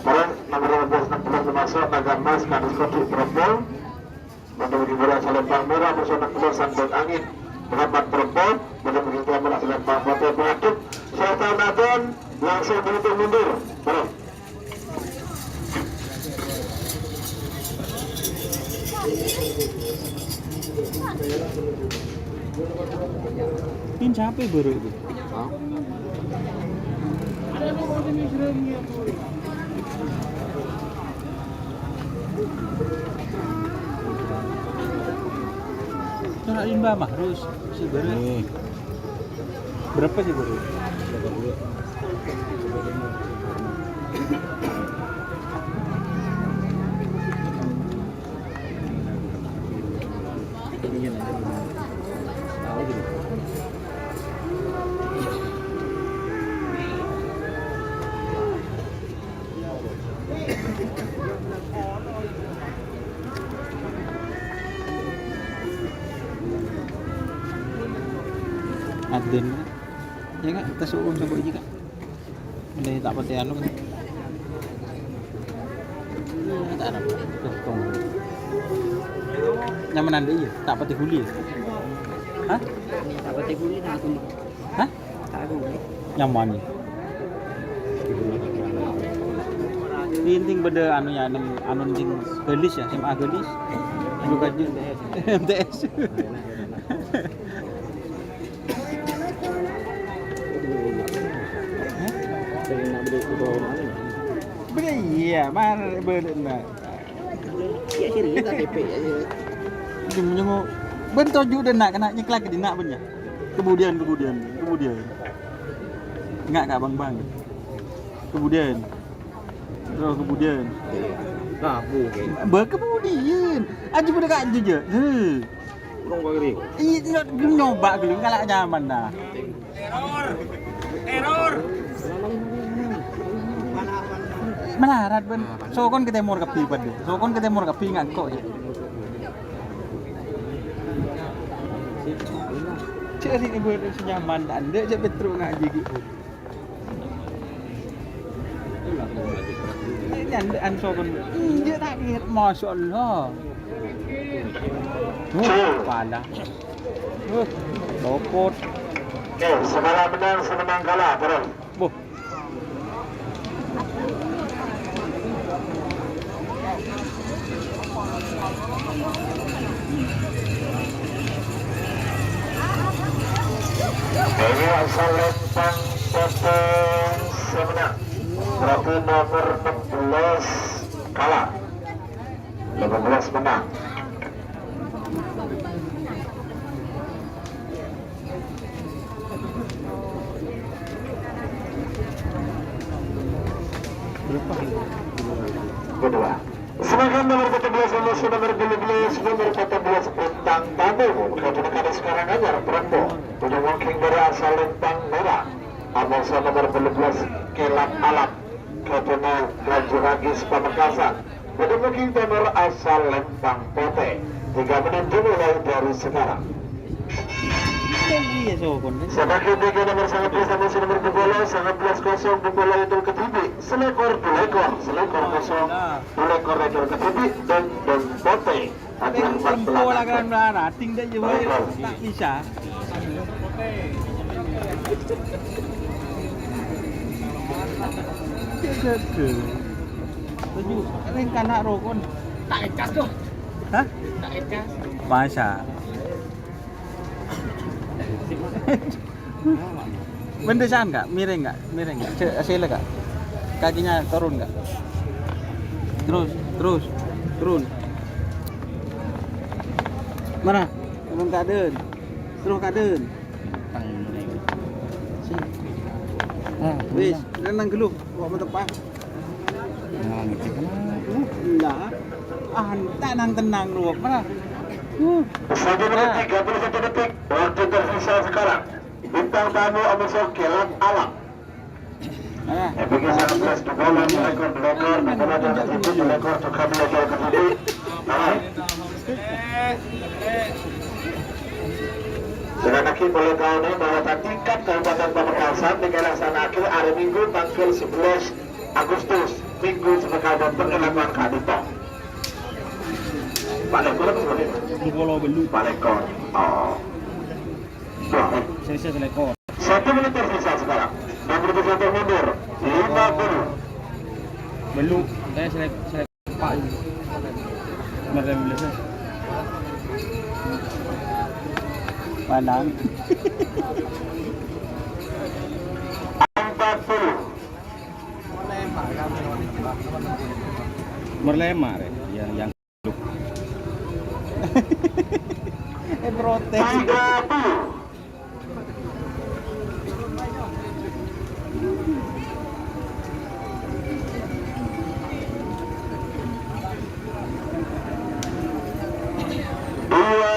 Bareng nomor lima belas, enam belas termasuk Naga Emas, Kadus Kodik Bromo. Bâdâ bâgi bola Salempang Merah, bersama enam belas Sandang Angin. Delapan Bromo, bâdâ bâgi bola Salempang Putih Pengadut. Serta Nathan langsung menutup mundur. Bareng. Ini siapa baru itu? Hah? Ora Mbah Mahrus, si baru. Nih. Berapa sih baru? Berapa dulu? Din. Iyâ, Kak, kita suruh coba aja, Kak. Ini tak pati anu, Kak. Ini tak ada. Tuh, tuh. Nyaman anda, iya? Tak pati guli, ya? Hah? Tak pati guli, tak aku. Hah? Tak aku. Nyaman, ya? Ini penting beda anu, ya, nem-, anu, sing Gelis, ya, S M A Gelis. Anu, Kaju. M T S. Bâdâ iyâ, mar bâdâ, Mbak. Iyâ, sini, tak P P, iyâ, sini. Nyengok, bân toju' dâ' na', kèna nyeklak è dinna', bân, iyâ. Kemudian, kemudian, kemudian. Enggak, Kak, Bang, Bang. Kemudian. Terus kemudian. Nah, bu, oke. Bâ, kemudian. Aja bâdâ kaju jâ. Heh. Urung kok ngeri kok. Iyâ, nyo-, nyoba dulu, kalau nyaman, nah. Error. Error. Malarat, bân. Sokon ka tèmor kabbhi, padâ. Sokon ka tèmor kabbhi ngangko', ya. Cè' rèng bâdâ sè nyaman, ta' endâ', cè' Petruk ngajhi, ghi. Nyandhâ'ân sokon. Enjâ' ta' kèra. Masyaallah. Huh, pala. Huh, copot. Oke, sè mennang, sè mennang kalah, terus. Buh. Ini asal lempang potong semenang. Berarti nomor enam belas kalah. Lima belas menang. Kedua. Sedangkan nomor empat belas, nomor sembilan belas, nomor empat belas, bintang tamu. Kajuna kami sekarang anyar, Prembo. Udah walking dari asal Lempang Merah. Amosa nomor empat belas, Kelak Alam. Kajuna laju lagi sepamekasan. Pada booking tenor asal Lempang Pote. Tiga menit dimulai dari sekarang. Iya, iya, sokon, deh. Semakin tinggi nomor sangat belas, nomor nomor dua belas, sangat belas kosong, dua belas itu ketibi. Selekor, dua lekor, selekor kosong, dua lekor, lekor ketibi, dan, dan Pote. Lempang pola kan melarat, tinggal je, boy. Tak bisa. Setuju. Ini kan nak rokok. Tak ecas tuh. Hah? Tak ecas. Masa? Mendesan, Kak? Miring, Kak? Miring, Kak? Ce-, sila, Kak? Kakinya turun, Kak? Terus, terus, turun. Mana? Turun, Kak, den. Terus, Kak, den. Wis, tenang dulu. Kok mau tepat? Nah, gitu. Enggak. Ah, tenang-tenang dulu, mana? Uh. Satu menit tiga puluh satu detik. Waktu tersisa sekarang. Bintang tamu Amoso Kelak Alam. Ah. F P G sembilan belas, dua belas, lekor, lekor, dua belas, lekor, dua belas, lekor, dua belas. Nah. Sekali lagi, boleh tahu nih bahwa tingkat Kabupaten Pamekasan dilaksanakan hari Minggu tanggal sebelas Agustus, Minggu sepekan, dan perkenalkan Kak Dito. Pak Lekor apa sebenarnya? Dua puluh belum. Pak Lekor. Oh. Wah. Saya, saya Lekor. Satu menit tersisa sekarang. Enam puluh satu mundur. Lima puluh. Belum. Saya, saya, saya Pak. Kemarin belum. Padahal. Empat puluh. Nomor lima, ya. Yang, yang Eh, protes. Tiga puluh. Dua.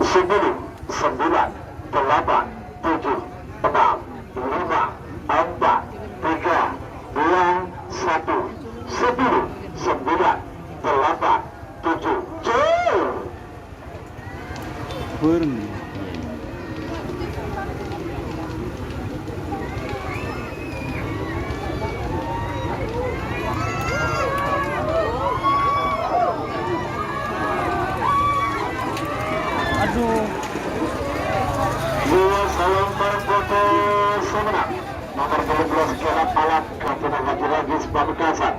Sepuluh, sembilan, delapan, tujuh, enam, lima, empat, tiga, Bâreng. Aduh. Iya, salam parpol Kota Sumenep. Nomor tello belas Kera Palak, Kabupaten Haji Ragis, Pamekasan.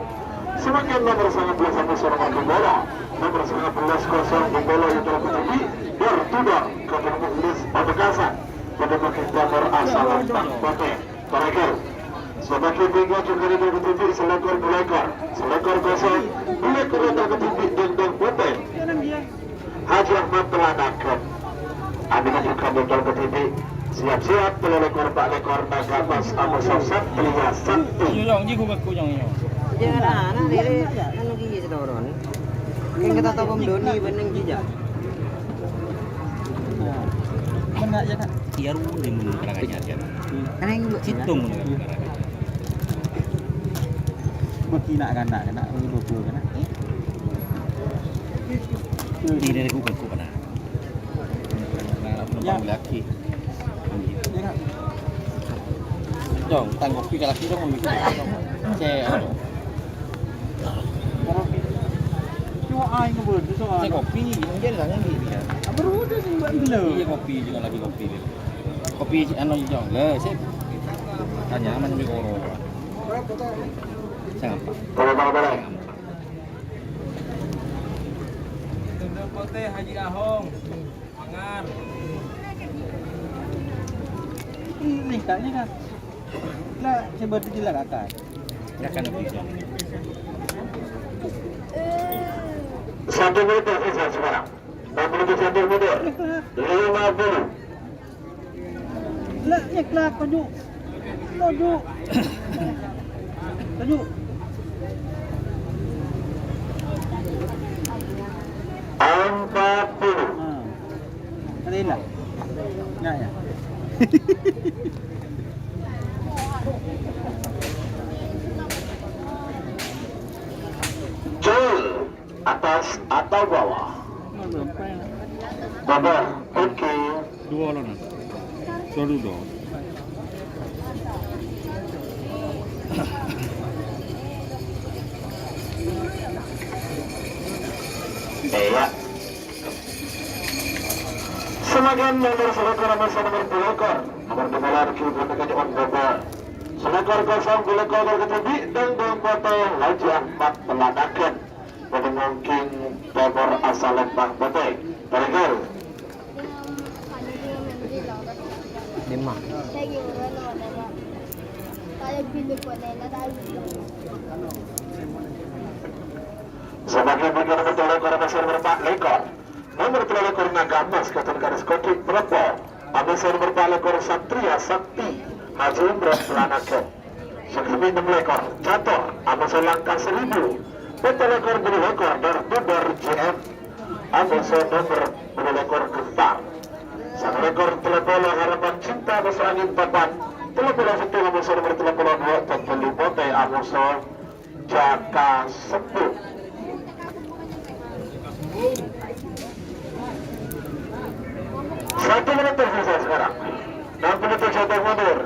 Samangkèn nomor sangang belas Agus Suroman Gembala. Nomor sangang belas kosong Gembala Yudho Ketubi, Dor Tudor, Kabupaten Bugis, Pamekasan. Pada makin damar asal lantang kote. Pareger. Semakin tinggi juga di Ketubi, selekor dua lekor. Selekor kosong, dua lekor Yudho Ketubi, Dendong Putih. Haji Ahmad telah nangkep. Andika juga Dendong Ketubi. Siap-siap, tello lekor, pa' lekor, naga emas, Amoso Satria Sakti. Nyong, nyong, jiku beku, nyong, nyong. Jangan anak, lele, anu gigi setoron. Yang kita tahu pemdoni, bening gija. Mana ya, Kak? Iya, ru, di mun kerangkanya aja. Kan yang buat Citung, mun kerangkanya. Mesti nak kan, nak, nak, ru, ru, ru, kan, nak. Di dari gua, gua pernah. Nah, penumpang lagi. Ya, Kak. Dong, tang kopi ka lagi dong, kopi. Saya, anu. Cuma aing ngebut, itu soal. Saya kopi, mungkin lah, mungkin dia. Apa udah sih, Mbak, belum? Iya, kopi, juga lagi kopi. Kopi, anu, Jong. Lah, saya tanya, aman di Koro. Saya ngapa? Boleh, boleh, boleh. Dendong Putih Haji Ahong. Mangan. Ini, Kak, ini, Kak. Lah, coba dilihat, Kak. Satu meter sisa sekarang. Enam puluh satu meter. Lima puluh. Lah, nyeklak, toju'. Toju'. Toju'. Empat puluh. Nah. Tadi lah. Ya, ya. Jul. Atas atau bawah? Bawah, oke. Dua lah, nah. Sorry, dong. Iya. Semakin nomor satu, nomor satu, nomor dua, nomor dua lagi, bukan kejauhan bawah. Selekor kosong, selekor ketujuh, dan dong kota Haji Ahmad Pelanakan. Pada mungkin Timor asal Lembang Putih. Pareger. Lima. Sebagai nomor tello lekor, nomor empat lekor. Nomor tello lekor Naga Emas, Katon Garis Kodik, Melepo. Amosor nomor empat lekor Satria Sakti, Haji Imron Pelanakan. Sangkemi ennem lekor, Catur, Amoso Langkah Seribu. Pitu lekor, bulu lekor, Dar Bubar J M. Amoso nomor bulu lekor, Gempar. Sanga lekor, tello polo, Harapan Cinta, Amoso Angin Papan. Tello polo sèttong, Amoso nomor tello polo dua, Totoli Pote, Amoso Jaka Sempit. Satu menit tersisa sekarang. Enam puluh tujuh mundur.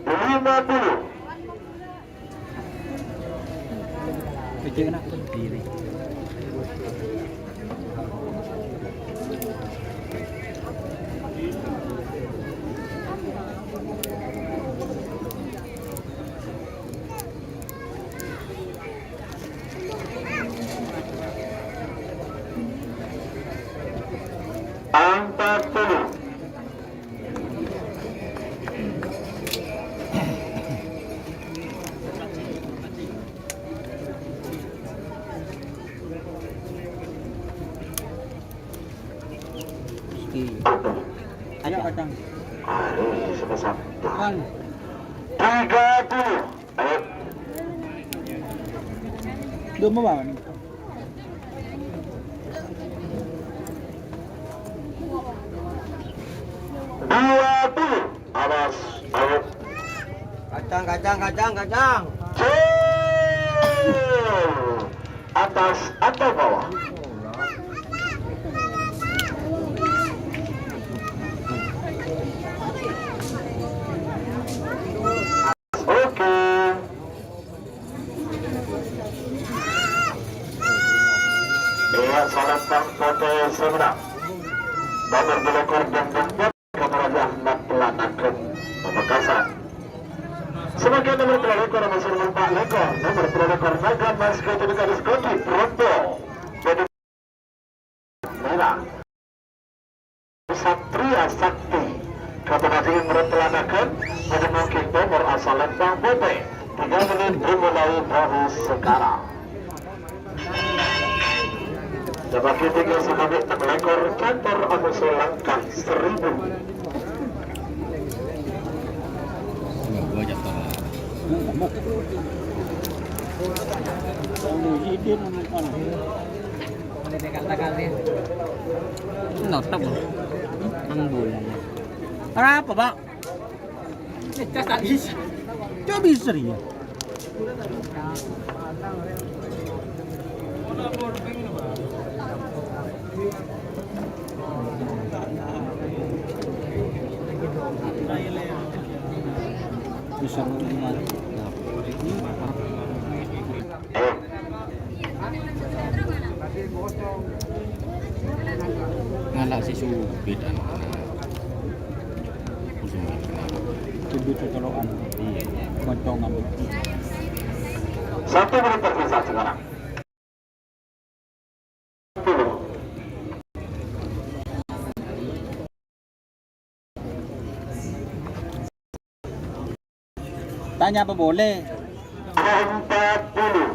Lima puluh. Empat puluh. Ayo, Kacang. Ayo, sama-sama. Tiga puluh. Ayo. Dua puluh. Awas, ayo. Kacang, kacang, kacang, kacang. Jul. Atas atau bawah? Salentang Potè sè mennang. Nomer dua lekor Dangdang Potè, Kamaraja Ahmad Pelanaken Pamekasan. Samakèn nomer tello lekor, nomer empat lekor, nomer tello lekor, Naga Mas Gajah Gadis Kondi Proto. Jadi merah. Satria Sakti, Kabupaten Mertelanakan, menemukan nomor asal Lembang Putih. Tiga menit dimulai dari sekarang. Jabaki tiga sampai enam lekor, Catur Amusu Langkah Seribu. Notep, Bang. Nang bulan. Kenapa, Bang? Cas tak bisa. Coba bisa, ya. Bisa. Ngala' si supit, anak-anak. Supit colokan. Iya. Moncongan. Satu menit tersisa sekarang. Tanya apa boleh? Empat puluh.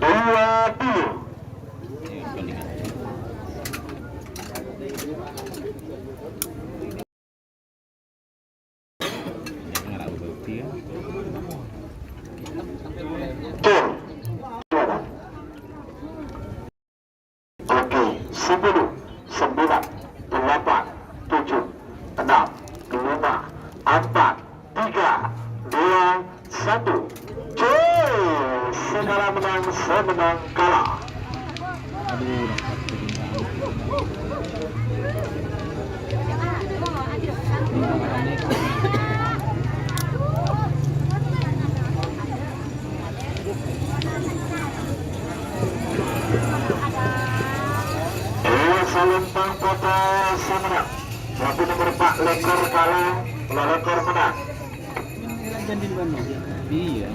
Dua puluh. Oke, sepuluh, sembilan, delapan, tujuh, enam, lima, empat, tiga, dua, satu. Cuy, sè kala mennang, sè mennang kala. Iya, Salentang Potè sè mennang. Berarti nomer empat lekor kala, tello lekor mennang. Iya.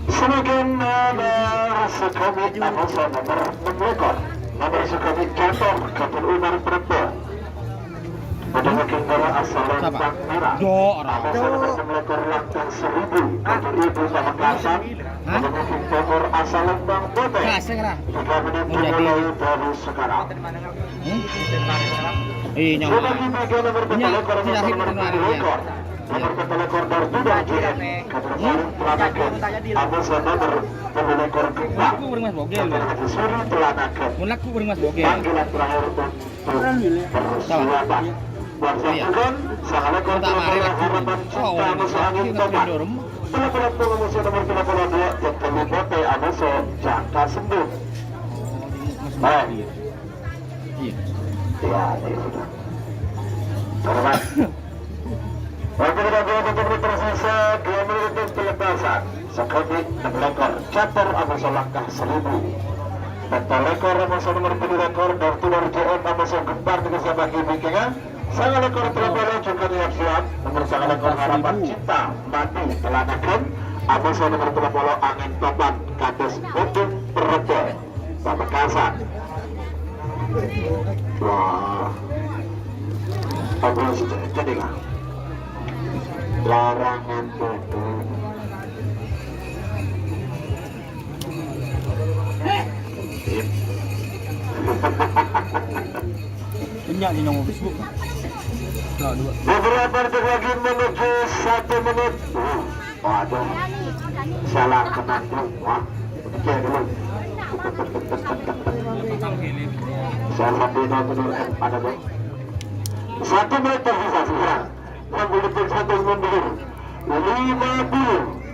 Samakèn nomer sakomi' amoso nomer ennem lekor. Nomer sakomi' Catur, Catur Umar Preppo. Pada makin gara asal Lembang Merah. Amoso nomer ennem lekor Langkah Seribu, Catur Ibu Pamekasan. Pada makin nomor asal Lembang Putih. Tiga menit dimulai dari sekarang. Hmm? Iya, nyawa. Nomor peta lekor, nomor peta lekor, nomor peta lekor dari Bidang J M. Kabupaten Pelanakan. Amoso nomor peta lekor Kembang. Kabupaten Suri Pelanakan. Panggilan terakhir untuk persiapan. Buat sampeyan, sakalekor bola harapan cinta amoso angin topan. Bola-bola nomor tiga puluh dua, Jaka Lipote amoso Jaka Sembung. Baik. Iya. Ya, ya sudah. Hormat. Waktu kita buat untuk tersisa dua menit untuk pelepasan. Sakomi' ennem lekor, Catur amoso Langkah Seribu. Peta lekor amoso nomor peta lekor, Door to Door J M amoso Gempar dengan siapa gimmicknya. Sakalekor tello puluh juga niat siap, nomor sakalekor Harapan Cinta, Mati Pelanakan, amoso nomor tello puluh Angin Topan, kados Bendung Pereda. Pamekasan. Wah. Apa sih jadi lah? Larangan tutup. Banyak nih nomor Facebook. Nah, dua. Beberapa detik lagi menuju satu menit. Waduh, salah kena dulu. Wah, oke dulu. Salah satu nomor pada, Bang. Satu meter sisa sekarang. Sampai detik satu mundur. Lima puluh.